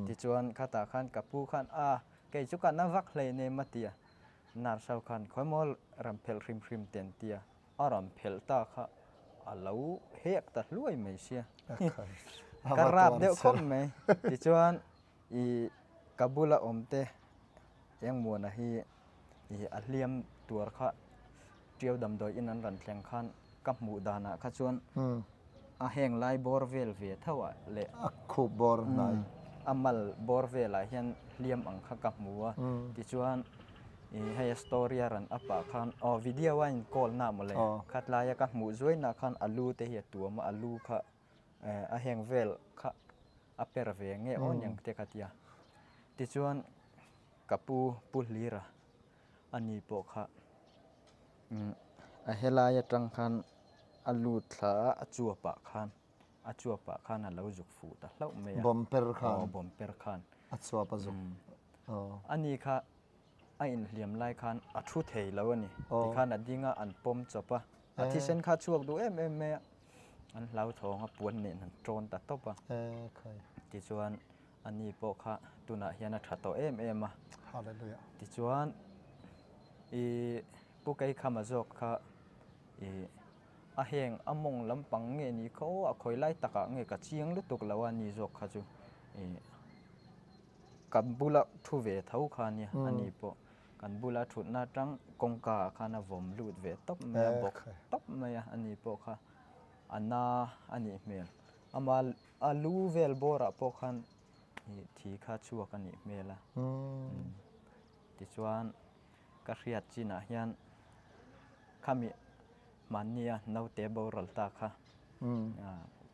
Tichuan khatah khan ka pu khan a kei chu ka na vak hlei nem a ti a, nurse ho khan khawimaw rawn phelh hrim hrim te an ti a, a rawn phelh ta kha a lo hek ta hluai mai sia, ka rap deuh khawp mai. Tichuan i ka bula awm te Engmuana hi i a hliam tuar kha Ṭiau damdawi in an rawn thleng khan ka hmuh danah kha chuan a heng lai bawr vel ve tho ah leh a khup bawr hnai a mal bawr velah hian hliam ang kha ka hmu a tichuan i hei a story a rawn up ah khan aw video a in call na mawle khatlaia ka hmuh zuai nah khan a lu te hi a tuam a a lu kha a heng vel kha a per ve nge aw niang te ka tia tichuan ka pu pu Hlira a ni pawh kha a helai atang khan a lut thla a a chuap ah khan a chuap ah khan a lo zuk fuh ta hlauh mai a bawm per khan aw bawm per khan a chuap a zuk aw a ni kha a inhliam lai khan a thu thei lo a ni tikhan a ding a an pawm chawp a a thisen kha a chhuak duh em em mai a an hlauthawng a puan nen an tawn ta tawp a tichuan A ni pawh kha tunah hian a tha tawh em em a. Hallelujah. Tichuan i Pu Keikhama zawk kha i a heng a mawng lampang nge ni kha aw a khawi lai takah nge ka chiang lutuk lo a ni zawk kha chu i kan bula thu ve tho kha nia a ni pawh kan bula thutna atang kawngka ah khan a vawm lut ve tawp mai a bawk tawp mai a a ni pawh kha a na a nih hmel ama A lu vel bawrah pawh khan ih thi kha chhuak a nih hmel a. Tichuan ka hriat chinah hian khami hmannia naute boral ta kha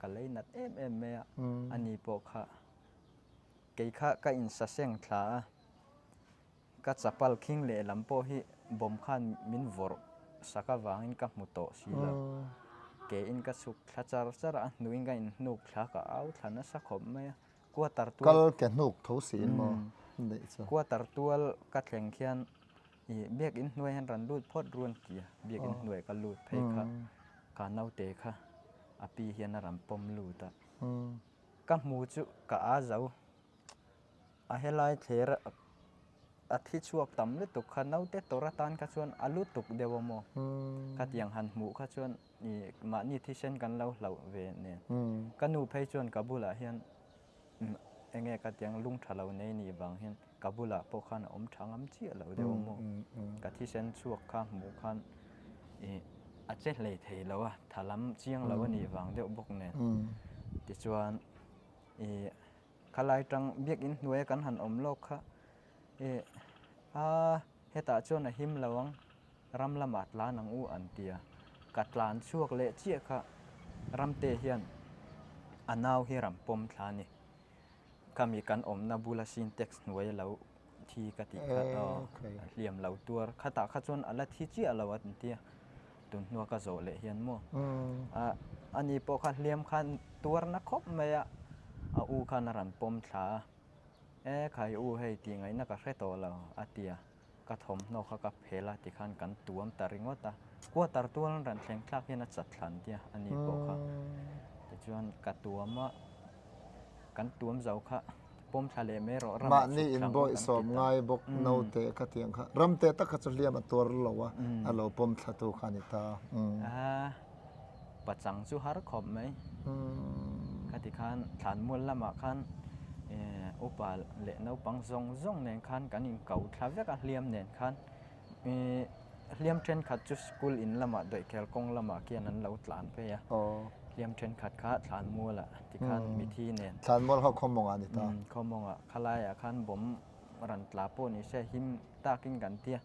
ka lei nat em em mai a, a ni pawh kha kei kha ka insaseng thla a. Ka chapal khing lehlam pawh hi bawm khan min vawrh sak avangin ka hmu tawh si lo. Ke in ka chhuk thla char char a, a hnuin ka inhnuk thla ka au thla nasa khawp mai a. Quarter tual. Kal ke hnuk tho siin maw neih chu. Quarter tual ka thleng khian i biakinn hnuai hian rawn lut phawt ruan ti a, biakinn hnuai ka lut phei kha ka naute kha a pi hian a rawn pawm lut a. Ka hmu chu ka aa zo. A helai thler a thi chhuak tam lutuk kha naute tawrh atan kha chuan a lutuk deuh a maw? Khatiang han hmuh kha chuan ih mahni thisen kan lo hlauh ve nen. Ka nu phei chuan ka bulah hian eng nge khatiang lung tha lo nei nih vang hian ka bulah pawh khan a awm tha ngam chiah lo deuh a maw? Ka thisen chhuak kha hmuh khan ih a che hlei thei lo a, tha lam chiang lo a nih vang deuh bawk nen. Tichuan ih. Khalai tang biakinn hnuaia kan han awm lawk kha eh a hetah chuan a him lo ang ram lamah tlan ang u an ti a, ka tlan chhuak leh chiah kha ramte hian a nau hi ram pawm thla a ni. Khami kan awmna bula sintex hnuaia lo thi ka tih kha aw hliam lo tuar khatah kha chuan a la thi chiah lo an ti a, tun hnua ka zawh leh hian maw a ani pawh kha hliam khan tuar na khawp mai a, a u khan a rawn pawm thla a, e khai u hei tih ngaihna ka hre tawh lo a ti a, ka thawmhnaw kha ka phel a tikhan kan tuam ta ringawt a, quarter tual an rawn thleng thlak hian a chat thla an ti a, ani pawh kha tichuan ka tuam a, kan tuam zo kha. pawm thla leh mai rawh, ramah Mahni chhuk in thla ang u bawih kan ti sawm ta. ngai bawk naute kha tiang kha ramte tak kha chu hliam a tuar lo a, a lo pawm thla tu kha a ni ta. A pachang chu har khawp mai. Khati khan thlanmual lamah khan upa leh naupang zawng zawng nen khan kan inkau thla vek a hliam nen khan. Hliam thenkhat chu school in lamah dawihkhel kawng lamah khian an lo tlan phei a. Hliam thenkhat kha thlanmualah tikhan mithi nen. Thlanmual kha khawmawngah a ni ta. Khawmawngah khalaiah khan bomb ran tla pawh ni se him takin kan tia.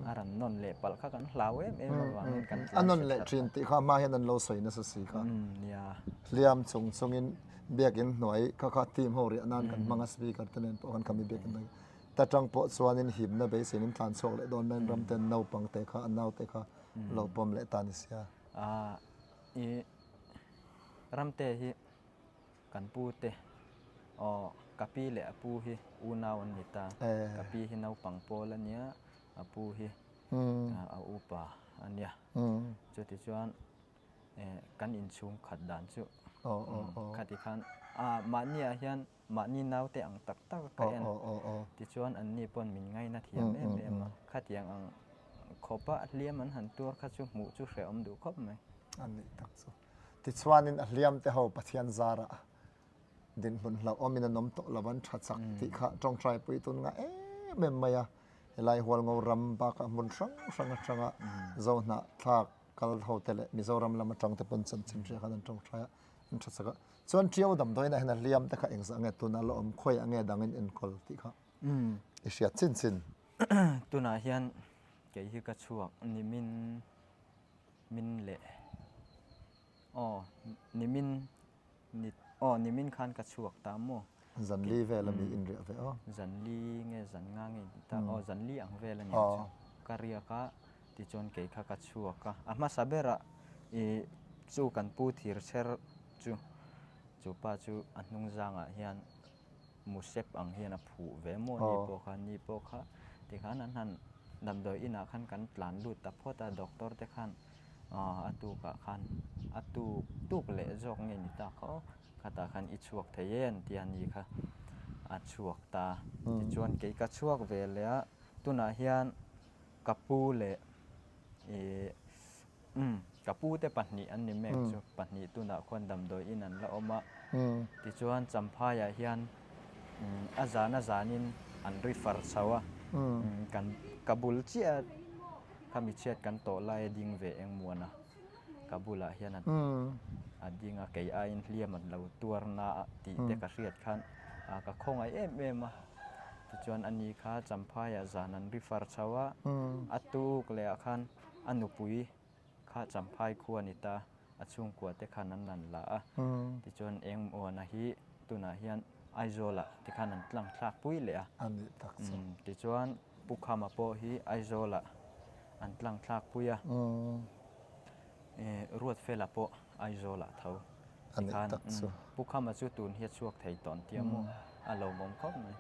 A ran nawn leh palh kha kan hlau em em avangin kan tlan A nawn leh thin tih kha hma hian an lo sawi nasa si kha. Nia. Hliam chung chungin biakin hnuai kha kha team ho riah nan kan hmang a speaker te nen pawh khan khami biakin hnuai. Ta tang pawh chuanin himna beiseiin in tlan chhuak leh dawn mai ram ten naupang te kha a naute kha lo pawm leh ta ni sia. A i ramte hi kan pu te aw ka pi leh a pu hi unau an ni ta. Ka pi hi naupang pawl a nia, a pu hi a upa a nia. Chutichuan kan inchhung khat dan chu khati khan a mahniah hian Mahni naute ang tak tak a ka en. Tichuan anni pawn min ngaina thiam em em a. Khatiang ang khawpa hliam an han tuar kha chu hmuh chu hrehawm duh khawp mai. A nih tak chu. Tichuanin a hliam te ho Pathian zarah dinhmun hlauhawmin an awm tawh lo an tha chak tih kha tawngtai pui tun nga em em mai a. Helai Hualngo ram bakah hmun hrang hrang atanga Zohnahthlak kal ho te leh Mizoram lam atang te pawn chanchin hria khan an tawngtai a. An tha chak a. Chuan Ṭiau damdawiinah hian a hliam te kha engzah nge tuna la awm khawi ang nge dangin enkawl tih kha i hriat chin chin. Tunah hian kei hi ka chhuak nimin min leh aw nimin ni aw nimin khan ka chhuak ta maw. Zanli vel a mi inriah ve aw. Zanli nge zan nga nge tih ta aw zanli ang vel a nia chu ka riak a tichuan kei kha ka chhuak a a hmasa berah ih chu kan pu thir chher chu chu pa chu a hnung zangah hian musep ang hian a phuh ve maw ni pawh kha ni pawh kha tikhan an han damdawi inah khan kan tlan lut ta phawt a doctor te khan ah a tukah khan a tuk tuk leh zawk nge ni ta kha aw. Khatah khan i chhuak thei e an ti a ni kha a chhuak ta. Tichuan kei ka chhuak ve leh a, tunah hian ka pu leh ih umm ka pu te pahnih an ni mek chu pahnih tunah khuan damdawi in an la awm a. Tichuan Champhaiah hian a zan a zanin an ri far chho a, kan ka bul chiah a khami chhiat kan tawh lai a ding ve engmuan a. Ka bulah hian a ding a, kei aiin hliam an lo tuar na a tih te ka hriat khan ka khawngaih em em a. Tichuan a ni kha Champhaiah zan an ri far chho a, a tuk leh ah khan a nupui kha Champhai khua a ni ta, a chhungkua te khan an rawn la a. Tichuan Engmuana hi tunah hian Aizawlah tikhan an tlang thlak pui leh a. Tichuan Pu Khama pawh hi Aizawlah an tlang thlak pui a, Ruatfela pawh Aizawlah tho tikhan Pu Khama chu tun hi a chhuak thei tawh an tia maw? A lawmawm khawp mai.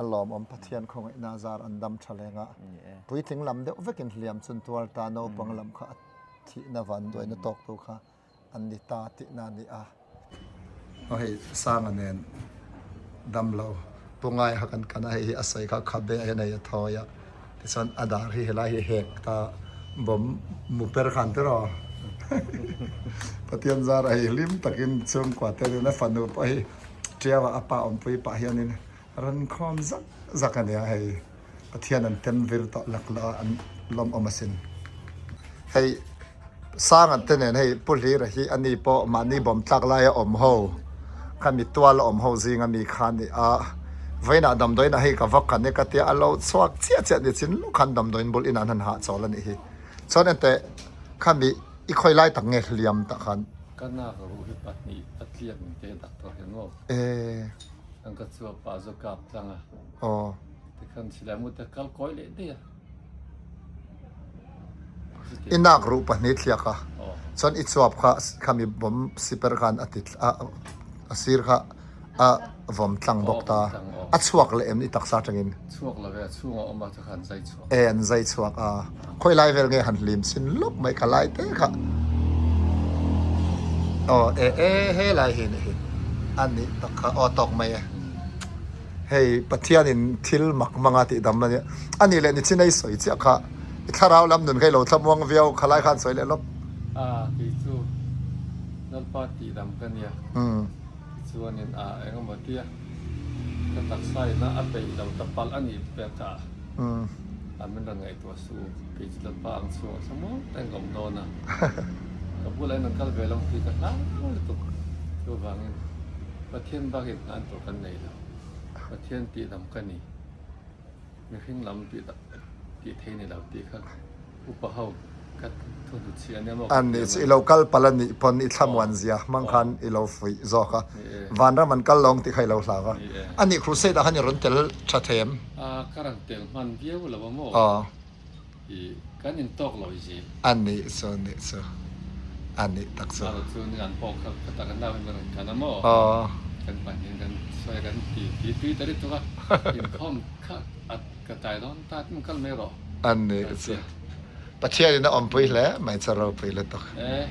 A lawmawm Pathian khawngaihna zar an dam tha leng a, puitling lam deuh vekin hliam chun tuar ta naupang lam kha a thihna vanduaina tawktu kha an ni ta tihna a ni a. Aw hei Sanga nen damlo pu ngai kha kan kan a, hei hi a sawi kha khabe a hian hei a thawi a, tichuan a dar hi helai hi hek ta bawm mu per khan te rawh Pathian zara hei hlim takin chhungkua te nen a fanu pawh hi Ṭiaua a pa awmpui pah hianin rawn khawm zak zak a nia hei. Pathian an tem vir tawh lak lo a, an lawmawm asin. Hei Sanga te nen hei Pu Hlira hi ani pawh mahni bawm tlak laia awm ho kha mi tuala awm ho zinga mi kha a ni a, vawiinah damdawiinah hei ka va kan e ka tia a lo chhuak chiah chiah ni chin lawk khan damdawiin bul inah an han hahchawl a nih hi. Chuan enteh khami i khawi lai tak nge hliam tah khan? Ka nak ruh hi pahnih a tliak ni te doctor hian maw? Ee. An ka chuah pah zawk kap tlang a. Aw. Tikhan silai mu te kal kawi leh daih a. I nak ruh pahnih thliak a. Chuan i chuap kha khami bawm siper khan a ti a sir kha a vawm tlang bawk ta. A chhuak leh em i taksa atangin? Chhuak lo ve, a chhungah awm a kha an zai chhuak. E an zai chhuak a. Khawi lai vel nge han hlim chin lawk mai ka lai te kha. Aw e e he lai hi ni hi. A nih tak kha aw tawk mai e. Hei Pathianin thil mak hmanga tih dam a nia. A nih leh nichin a i sawi chiah kha i thlarau lam nun kha i lo thlamuang viau kha lai khan sawi leh lawk. A, kei chu Lalpa tih dam ka nia. Tichuanin a engemaw tia ka taksa ina a peih lo ta palh a nih ber ka a min rawn ngaihtuah suh u. Kei chu Lalpa ang chhungah thlamuang takin ka awm dawn a, ka bulah in rawn kal ve lo tih ka hlau lutuk. Chuvangin Pathian bakin hnan tur kan nei lo. Pathian tihdam ka ni. Mihring lam tih thei ni lo tih kha upa ho ka thu hnu chhiah ania maw ka An nih ti chu ang i lo kal palh a nih pawn i thlamuan zia hmang khan i lo fuih zawk a. Vanram an kal lawng tih kha i lo hlau a. A nih crusade ah khan i rawn tel tha thei em? A, ka rawn tel hman viau lo a maw? I kan in tawk lo i zi. A nih chu, nih chu. A nih tak chu. Aro chu ni an pawh kha ka tak an nau hi rawn kan a maw? Aw. Kan pahnih kan sawi kan ti ti tui ta rit tuk a, inkhawm kha a ka tlai dawn ta tin kal mai rawh. A nih chu. Pathian in a awmpui hle mai chu ropui lutuk. E,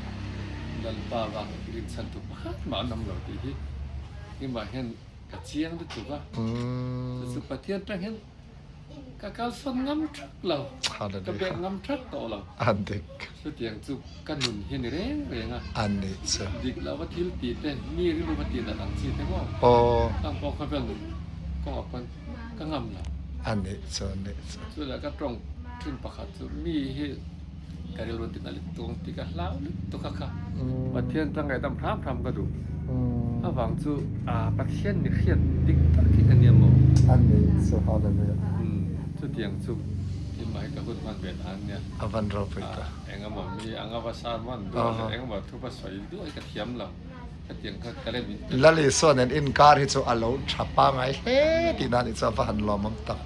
Lalpa vang rinchhan tu pakhat mah an awm lo tih hi keimah hian ka chiang lutuk a. Chu chu Pathian tang hian Ka kalsawn ngam thak lo, ka bek ngam thak tawh lo. A dik. Chutiang chu ka nun hi a ni reng reng a. A nih chu. Dik lo va thil tih te, mi rilru va tih nat ang chi te maw? Aw. Khang pawh khawvel nun kawngah pawn ka ngam lo. A nih chu, a nih chu. Chuleh ka tawng thin pakhat chu mi hi Ka rilru tin a lit tung tih ka hlau lutuk a kha. Pathian chuan ngaihdam hram hram ka duh. Avang chu Pathian mi hriat dik tak hi ka nia maw? A ni chu Hallelujah. Chutiang chu keimah hi ka hun hman ve dan ania. A van ropui ta. Engemaw mi anga va sermon duh leh engemaw thu va sawi duh hi ka thiam lo. Khatiang kha ka lem in. Lal Isua nen inkar hi chu a lo tha pangai hle tih dan hi chu a va han lawmawm tak.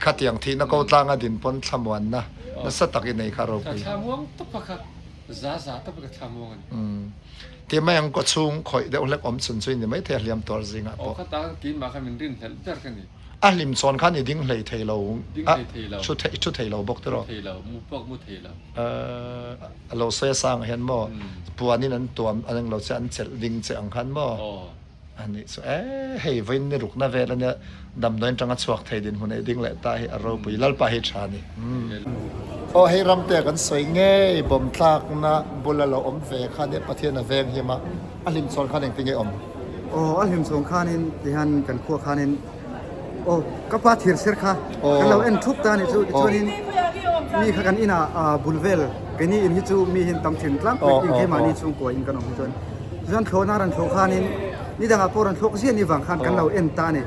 Khatiang thihna ko tlanga din pawn thlamuanna nasa tak i nei kha ropui. Ka thlamuang tawp a kha, za za tawp a ka thlamuang a ni. Ti mai ang kawchhung khawih deuh hlek awm chhun chu i ni maithei a hliam tuar zingah pawh. Aw kha tang keimah kha min rinhlelh ber ka ni. A hlim chawn khan i ding hlei thei lo, Ding hlei thei lo. Thu thei thu thei lo bawk tiraw? Thu thei lo, mu pawh mu thei lo. A lo sawi a sangah hian maw puanin an tuam an englo che an chelh ding che ang khan maw? Aw. A nih chu e, hei vawiin ni rukna vel ania damdawiin tanga chhuak thei dinhmun ei ding leh ta hi a ropui Lalpa hi tha a ni. Aw hei ramte kan sawi ngei bawm tlakna bula lo awm ve kha nia Pathian a veng him a, a hlim chhawn khan engtin nge awm? Aw a hlim chhawn khanin tihian kan khua khanin aw ka pa thir ser kha kan lo en thup ta a nih chu tichuanin mi kha kan inah bul vel keini in hi chu mi hi an tam thin tlangpui in keimahni chhungkua in kan awm hi chuan Chuan thlawhna rawn thlawh khanin ni dangah pawh rawn thlawk ziah ni vang khan kan lo en ta a ni.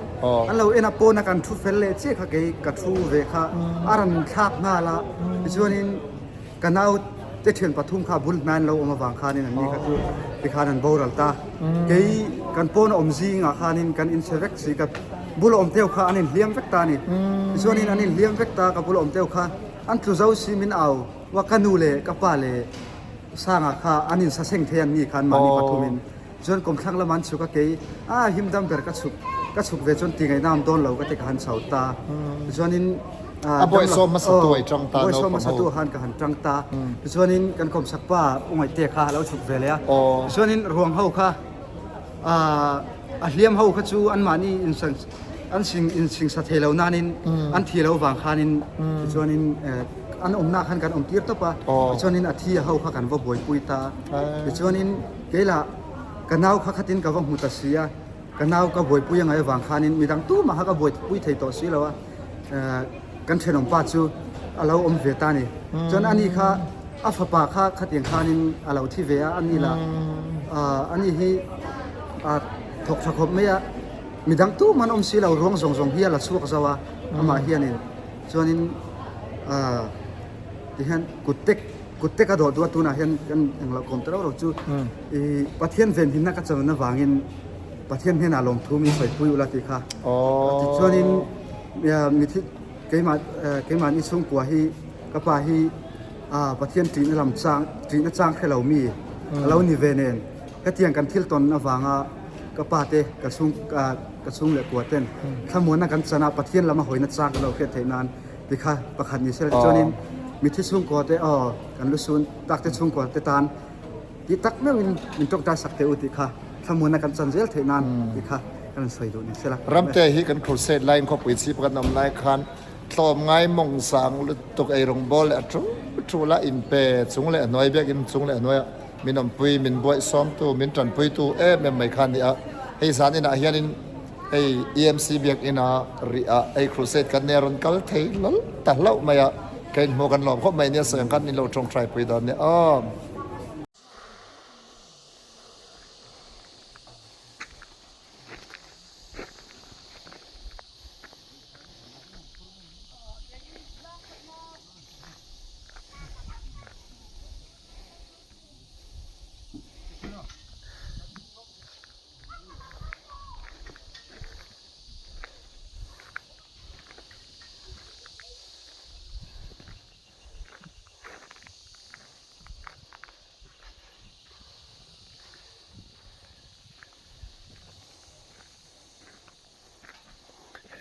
An lo en a pawna kan thu fel leh chiah kha kei ka thu ve kha a rawn thlak nghal a. Tichuanin ka nau te thian pathum kha bul hnain lo awm avang khanin an ni kha chu tikhan an boral ta. Kei kan pawna awm zingah khanin kan inchhe vek si ka bula awm teuh kha an inhliam vek ta a ni. Tichuanin an inhliam vek ta ka bula awm teuh kha an tlu zo si min au wa ka nu leh ka pa leh Sangah kha an insa seng thei an ni khan mahni pathumin chuan kawmthlang lama an chhuk a kei a him dam ber ka chhuk ka chhuk ve chuan ti ngaihna am dawn lo ka ti ka han chho ta tichuanin A bawihsawm hmasa tu ai tang ta bawihsawm hmasa tu khan ka han tang ta tichuanin kan kawmsak pa u ngaihte kha a lo chhuk ve leh a tichuanin ruang ho kha a hliam ho kha chu anmahni insan an sing insingsa thei lo nanin an thi lo vang khanin tichuanin an awmna khan kan awm tir tawp a tichuanin a thi a ho kha kan va buaipui ta tichuanin keila ka nau kha khatin ka va hmu ta si a ka nau ka buaipui angai avang khanin midang tumah kha ka buaipui thei tawh si lo a kan thenawm pa chu a lo awm ve ta a ni chuan ani kha a fapa kha khatiang khanin a lo thi ve a ani lah ani hi a thawk tha khawp mai a midang tumah an awm si lo ruang zawng zawng hi a la chhuak zo a amah hianin chuanin ah tihian kut tek kut tek a dawh duh a tunah hian kan englo kawm ta rauh rauh chu ih Pathian venhimna ka chan avangin Pathian hnenah lawmthu min sawipui ula tih kha tichuanin mithi keimah keimahni chhungkua hi ka pa hi ah Pathian ṭihna lam chang ṭihna chang hre lo mi a lo ni ve nen hetiang kan thil tawn avanga ka pa te ka chhung ka chhung leh kua ten thlamuanna kan chan a Pathian lama hawina chang kan lo hriat theih nan ti kha pakhat ni se tichuanin mithi chhungkua te aw kan lu sun tak te chhungkua te tan tih tak meuhin min tawngtai sak teh u tih kha thlamuanna kan chan zel theih nan tih kha. Ka rawn sawi duh ni sela. Ramte hi kan crusade laiin khawpui chhip kan awm lai khan tlawmngai mawng sang lutuk eirawng bawl leh a tul tul a inpe chung leh a hnuai biakinn chung leh a hnuaiah min awmpui min buaihsawmtu min tanpuitu em em mai kha a ni a. Hei zan inah hianin hei EMC biakinn a rih a hei crusade kan nia rawn kal thei lal ta hlauh mai a ka inhmuh kan lawm khawp mai nia sawi ang khan min lo tawngtai pui dawn nia aw.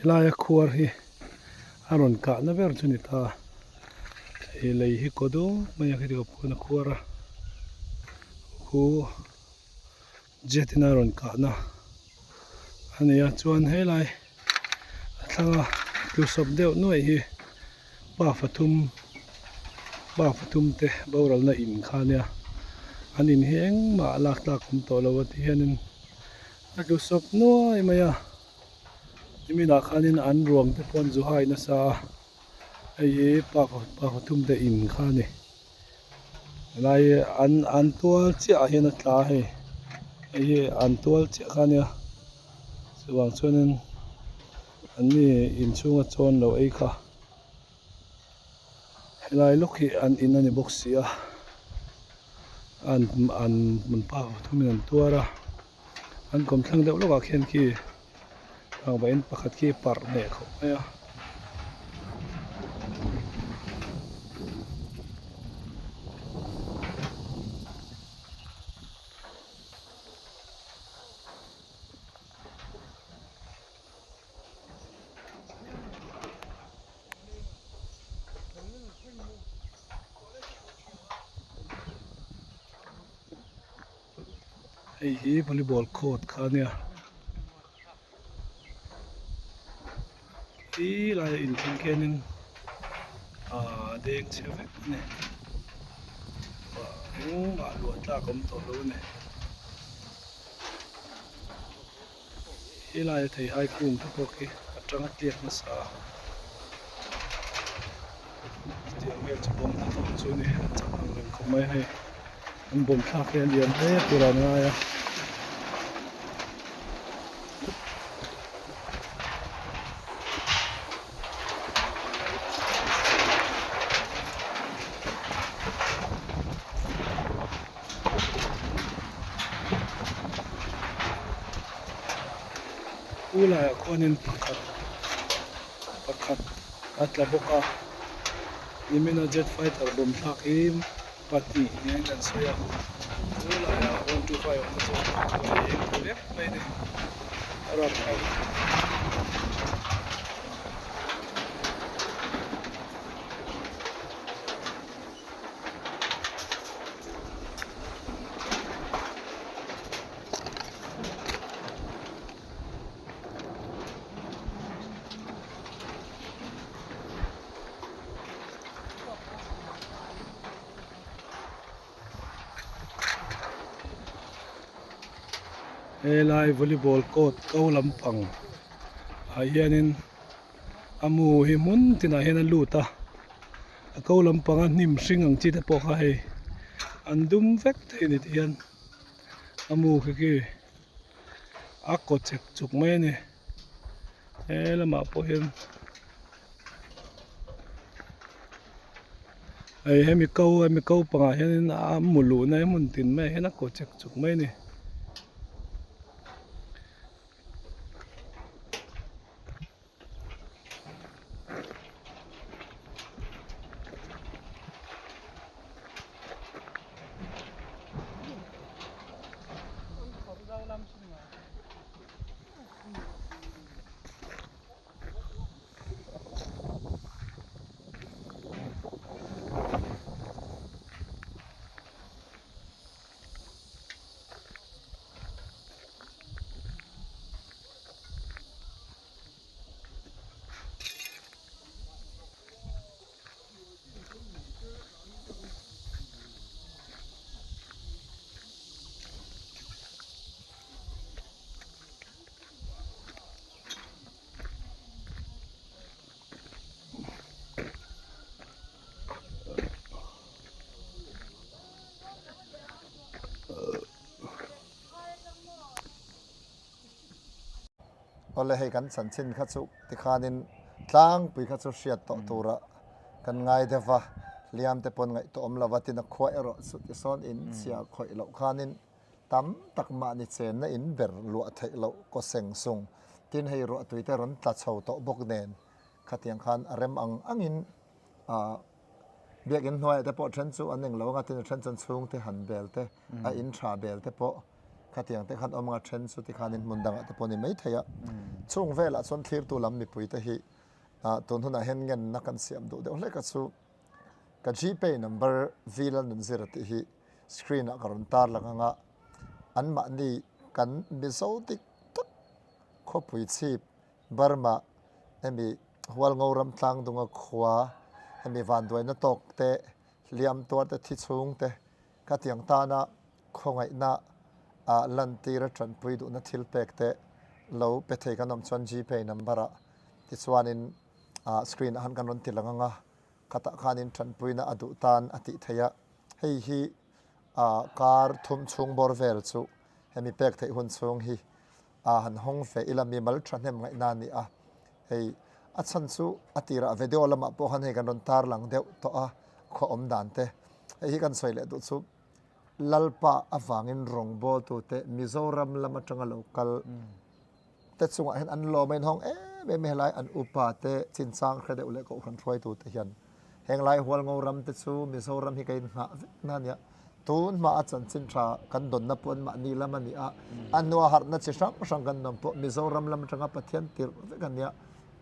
Helaia khuar hi a rawn kahna ber chu a ni ta hei lei hi kaw dup mai a khiti khawp khuan a khuar a khu jet in a rawn kahna a ni a chuan helai a thlanga tlusawp deuh nuaih hi pa pathum pa pathum te boralna in kha ania an in hi engmah lak tlak awm tawh lo a ti hianin a tlusawp nuai mai a niminah khanin an ruang te pawh an zu hai nasa a hei hi pa pa pathum te in kha a ni. Helai an an tual chiah ah hian a tla a hei hei hi an tual chiah kha ania chuvang chuanin an ni inchhunga chawn lo ei kha helai lawk hi an in a ni bawk si a an an pa pathum in an tuar a an kawmthlang deuh lawkah khian khi rangva in pakhat khi parh hneh khawp mai a. Hei hi volleyball court kha ania khi laia inthleng khianin ahh deng chhe vek a ni engmah luah tlak a awm tawh lo a ni helaia theihai kung te pawh khi a tanga tliak nasa a chutiang vel chu bawm hnathawk chu a ni a chak ang reng khawp mai a hei an bawm thlak hi a lian hle tur an ngai a. Pu laiah khuanin pakhat pakhat a tla bawk a nimina jet fighter bawm thlak hi pahnih niin kan sawi a pu laiah 125 awmna zawk chu a eng ta vek mai a ni a rapthlak. Helai volleyball court ko lampang ah hianin a mu hi hmun tinah hian a lut a a ko lampanga hnim hring ang chi te pawh kha hei an dum vek thei a ni tih hian a mu khi khi a kaw chek chuk mai a ni he lamah pawh hian hei hemi ko hemi ko pangah hianin a mu luhna hi hmun tin maiah hian a kaw chek chuk mai a ni. Awle hei kan chanchin kha chu tikhanin tlangpui kha chu hriat tawh tura kan ngai deuh va, hliam te pawn ngaihtuah awm lova tin a khua erawh chu tisawn in chhia khawih loh khanin tam tak mahni chenna in ber luah theih loh kaw seng sung tin hei ruahtui te rawn tla chho tawh bawk nen khatiang khan a rem ang angin ah biakinn hnuaiah te pawh then chu an englo anga tin a then chuan chhungte han bel te a in tha bel te pawh Khatiang te khan awm anga then chu tikhanin hmun dangah te pawh ni mai thei a. Chung velah chuan thlirtu lam mipui te hi tun hunah hian ngenna kan siam duh deuh hlek a chu ka Gpay number V Lalnunzira tih hi screen ah ka rawn tar lang anga anmahni kan Mizo dik tak khawpui chhip Burma hemi Hualngo ram tlangdunga khua hemi vanduaina tawk te hliam tuar te thi chhung te Khatiang tana khawngaihna ah lantir a tanpui duhna thil pek te lo pe thei kan awm chuan Gpay number ah tichuanin ah screen ah han kan rawn ti lang ang a, khatah khanin tanpuina a duh tan a tih theih a, hei hi ah kar thum chhung bawr vel chu hemi pek theih hun chhung hi ah han hawng ve ila mi mal thahnem ngaihna a ni a, hei a chhan chu a tirah video lamah pawh khan hei kan rawn tar lang deuh tawh a khaw awm dan te hei hi kan sawi leh duh chu Lalpa avangin rawngbawltute Mizoram lam atanga lo kal te chungah hian an lawm a inhawng em em a helai an upa te chinchang hre deuh leh kohhran hruaitute hian Heng lai Hualngo ram te chu Mizoram hi ka inngah vek na ania. Tun hma a chanchin tha kan dawnna pawh an mahni lam a ni a, a hnua harhna chi hrang hrang kan dawn pawh Mizoram lam atanga Pathian tirh vek a nia.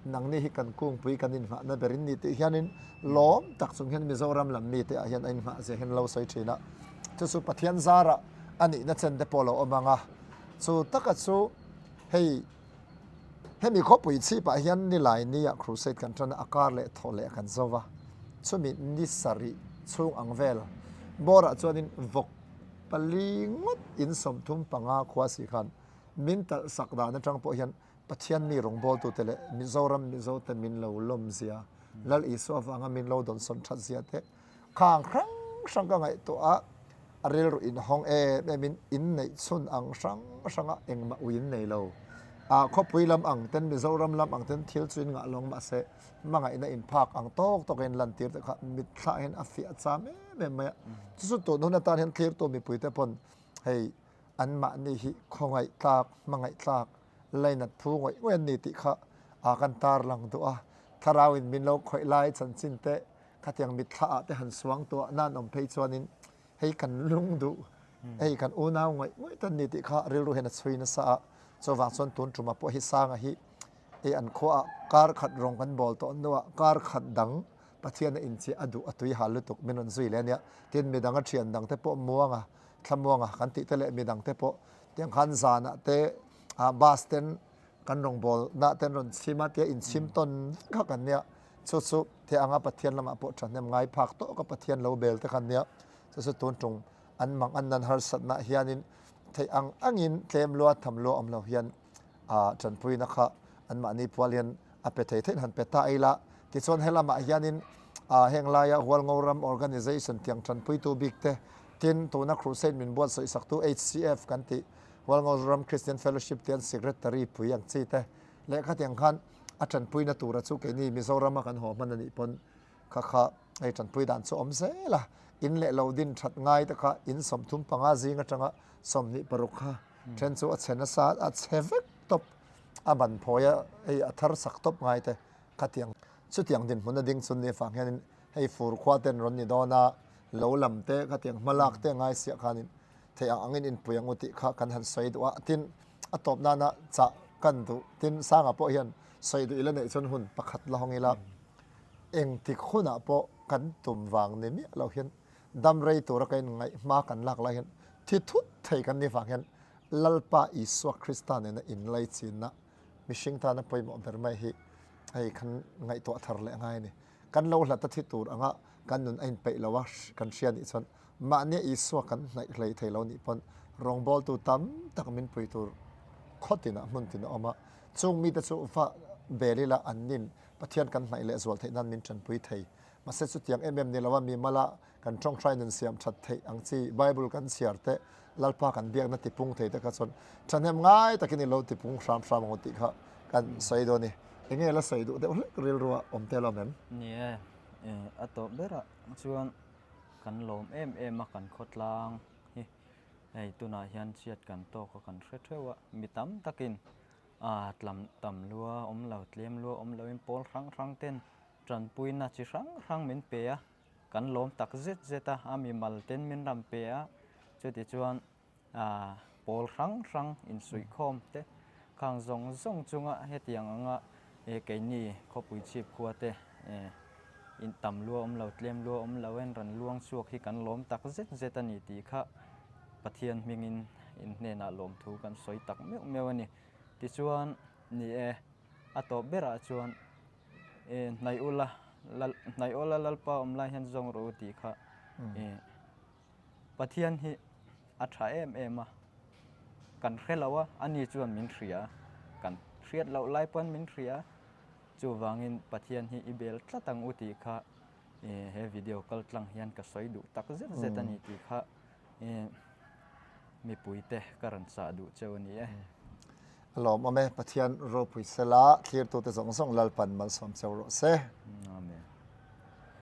Nangni hi kan kungpui kan inngahna ber in ni tih hianin lawm tak chung hian Mizoram lam mite ah hian a inngah zia hian lo sawi thin a. Chu chu Pathian zarah a nihna chen te pawh a lo awm ang a. Chu taka chu hei Hemi khawpui chhipah hian nilai nia crusade kan tan a, a kar leh thaw leh kan zo va. Chumi ni sarih chhung ang vel bawrah chuanin vawk pali ngawt in 35 khua si khan min talh sak dan atang pawh hian Pathian mi rawngbawltute leh Mizoram Mizote min lo lawmzia, Lal Isua avanga min lo dawnsawn thatzia te Khang hrang hrang ka ngaihtuah a, a rilru inhawng em em in inneih chhun ang hrang hrang a engmah ui in nei lo. A khawpui lam ang ten Mizoram lam ang ten thil chu in ngah lawng mahse hmangaihna in phak ang tawk tawk in lantir te kha mitthlah hian a fiah cham em em mai a. Chu chu tun hun atan hian thlirtu mipui te pawn hei anmahni hi khawngaih tlak, hmangaih tlak, lainat phu ngawih ngawih an ni tih kha a kan tarlang duh a. Thlarau in min lo khawih lai chanchin te Khatiang mitthla ah te han suang tuah nan awm phei chuanin hei kan lung duh, hei kan unau ngawih ngawih tan ni tih kha rilru hian a chhui nasa a. Chuvang chuan tun ṭuma pawh hi Sanga hi hei an khua ah kar khat rawng kan bawl tawh hnuah kar khat dang Pathian a inchiah a duh a tui hal lutuk min rawn zui leh a nia. Tin midang a ṭhian dang te pawh muanga thlamuanga kan tih te leh midang te pawh tiang khan zanah te bus ten kan rawngbawlna te an rawn chhim a tia inchhim tawn vek kha kan nia. Chu chu the anga Pathian lamah pawh thahnem ngai phak tawk a Pathian lo bel te khan nia. Chu chu tun tung an mang an nan harsatna hianin theih ang angin tlem lua tham lua awm lo hian ah tanpuina kha anmahni pual hian a pe thei theiin han pe ta ila. Tichuan helamah hianin ah heng laia Hualngo ram organization tiang tanpuitu bik te tin tuna crusade min buatsawi saktu HCF kan tih Hualngo ram Christian Fellowship te an secretary pui ang chi te lehkha tiang khan a tanpuina tura chu keini Mizorama kan haw hman a nih pawn kha kha hei tanpui dan chu awm zel a, in leh lo din that ngai te kha in 35 zing atanga 26 kha then chu a chhe nasa a chhe vek tawp a ban phawi a hei a thar sak tawp ngai te khatiang chutiang dinhmun a ding chun ni avang hianin hei fur khua ten rawn ni dawn a lo lam te khatiang hmalak te ngai siah khanin theih ang angin inpui ang u tih kha kan han sawi duh a, tin a tawp nana chah kan duh tin Sanga pawh hian sawi duh ila neih chuan hun pakhat la hawng ila engtik hunah pawh kan tum vang ni miah lo hian dam rei tura ka inngaih hma kan lak lai hian thi thut thei kan ni vang hian Lalpa Isua Krista nena inlaichinna mihring tana pawimawh ber mai hi hei kan ngaihtuah thar leh ngai a ni. Kan lo hlat a thi tur anga kan nun a inpeih lo a kan hria nih chuan mahnia Isua kan hnaih hlei thei lo nih pawn rawngbawltu tam tak min pui tur khaw tinah hmun tin a awm a, chung mite chu va bel ila an nin Pathian kan hnaih leh zual theih nan min tanpui thei. Mahse chutiang em em ni lo a mi mala kan tawngtai nun siam that theih ang chi Bible kan chhiar te Lalpa kan biakna tipung thei te kha chuan thahnem ngai takin i lo tipung hram hram ang u tih kha. kan sawi dawn a ni. Enge la sawi duh deuh hlek rilrua awm tel awm em? Ni e, a tawp berah chuan kan lawm em em a kan khawtlang hi hei tunah hian chhiat kan tawk a kan hre theuh a, mi tam takin a tlam tam lua awm lo tlem lua awm loin pawl hrang hrang ten tanpuina chi hrang hrang min pe a, kan lawm tak zet zet a, a mimal ten min ram pe a, chutichuan a pawl hrang hrang insuihkhawm te khang zawng zawng chunga hetiang anga eh keini khawpui chhip khua te eh in tam lua awm lo tlem lua awm lo en rawn luang chhuak hi kan lawm tak zet zet a ni tih kha Pathian hmingin in hnenah lawmthu kan sawi tak meuh meuh a ni. Tichuan ni e a tawp berah chuan eh hnaih ula lal hnaih ula Lalpa awm lai hian zawng rawh u tih kha eh Pathian hi a tha em em a, kan hre lo a, ani chuan min hria, kan hriat loh lai pawn min hria, chuvangin Pathian hi i bel tlat ang u tih kha he video kal tlang hian ka sawi duh tak zet zet a ni tih kha mipuite ka rawn chah duh cheu a ni e. A lawmawm e, Pathian ropui sela thlirtute zawng zawng Lalpan malsawm cheu rawh se. Amen.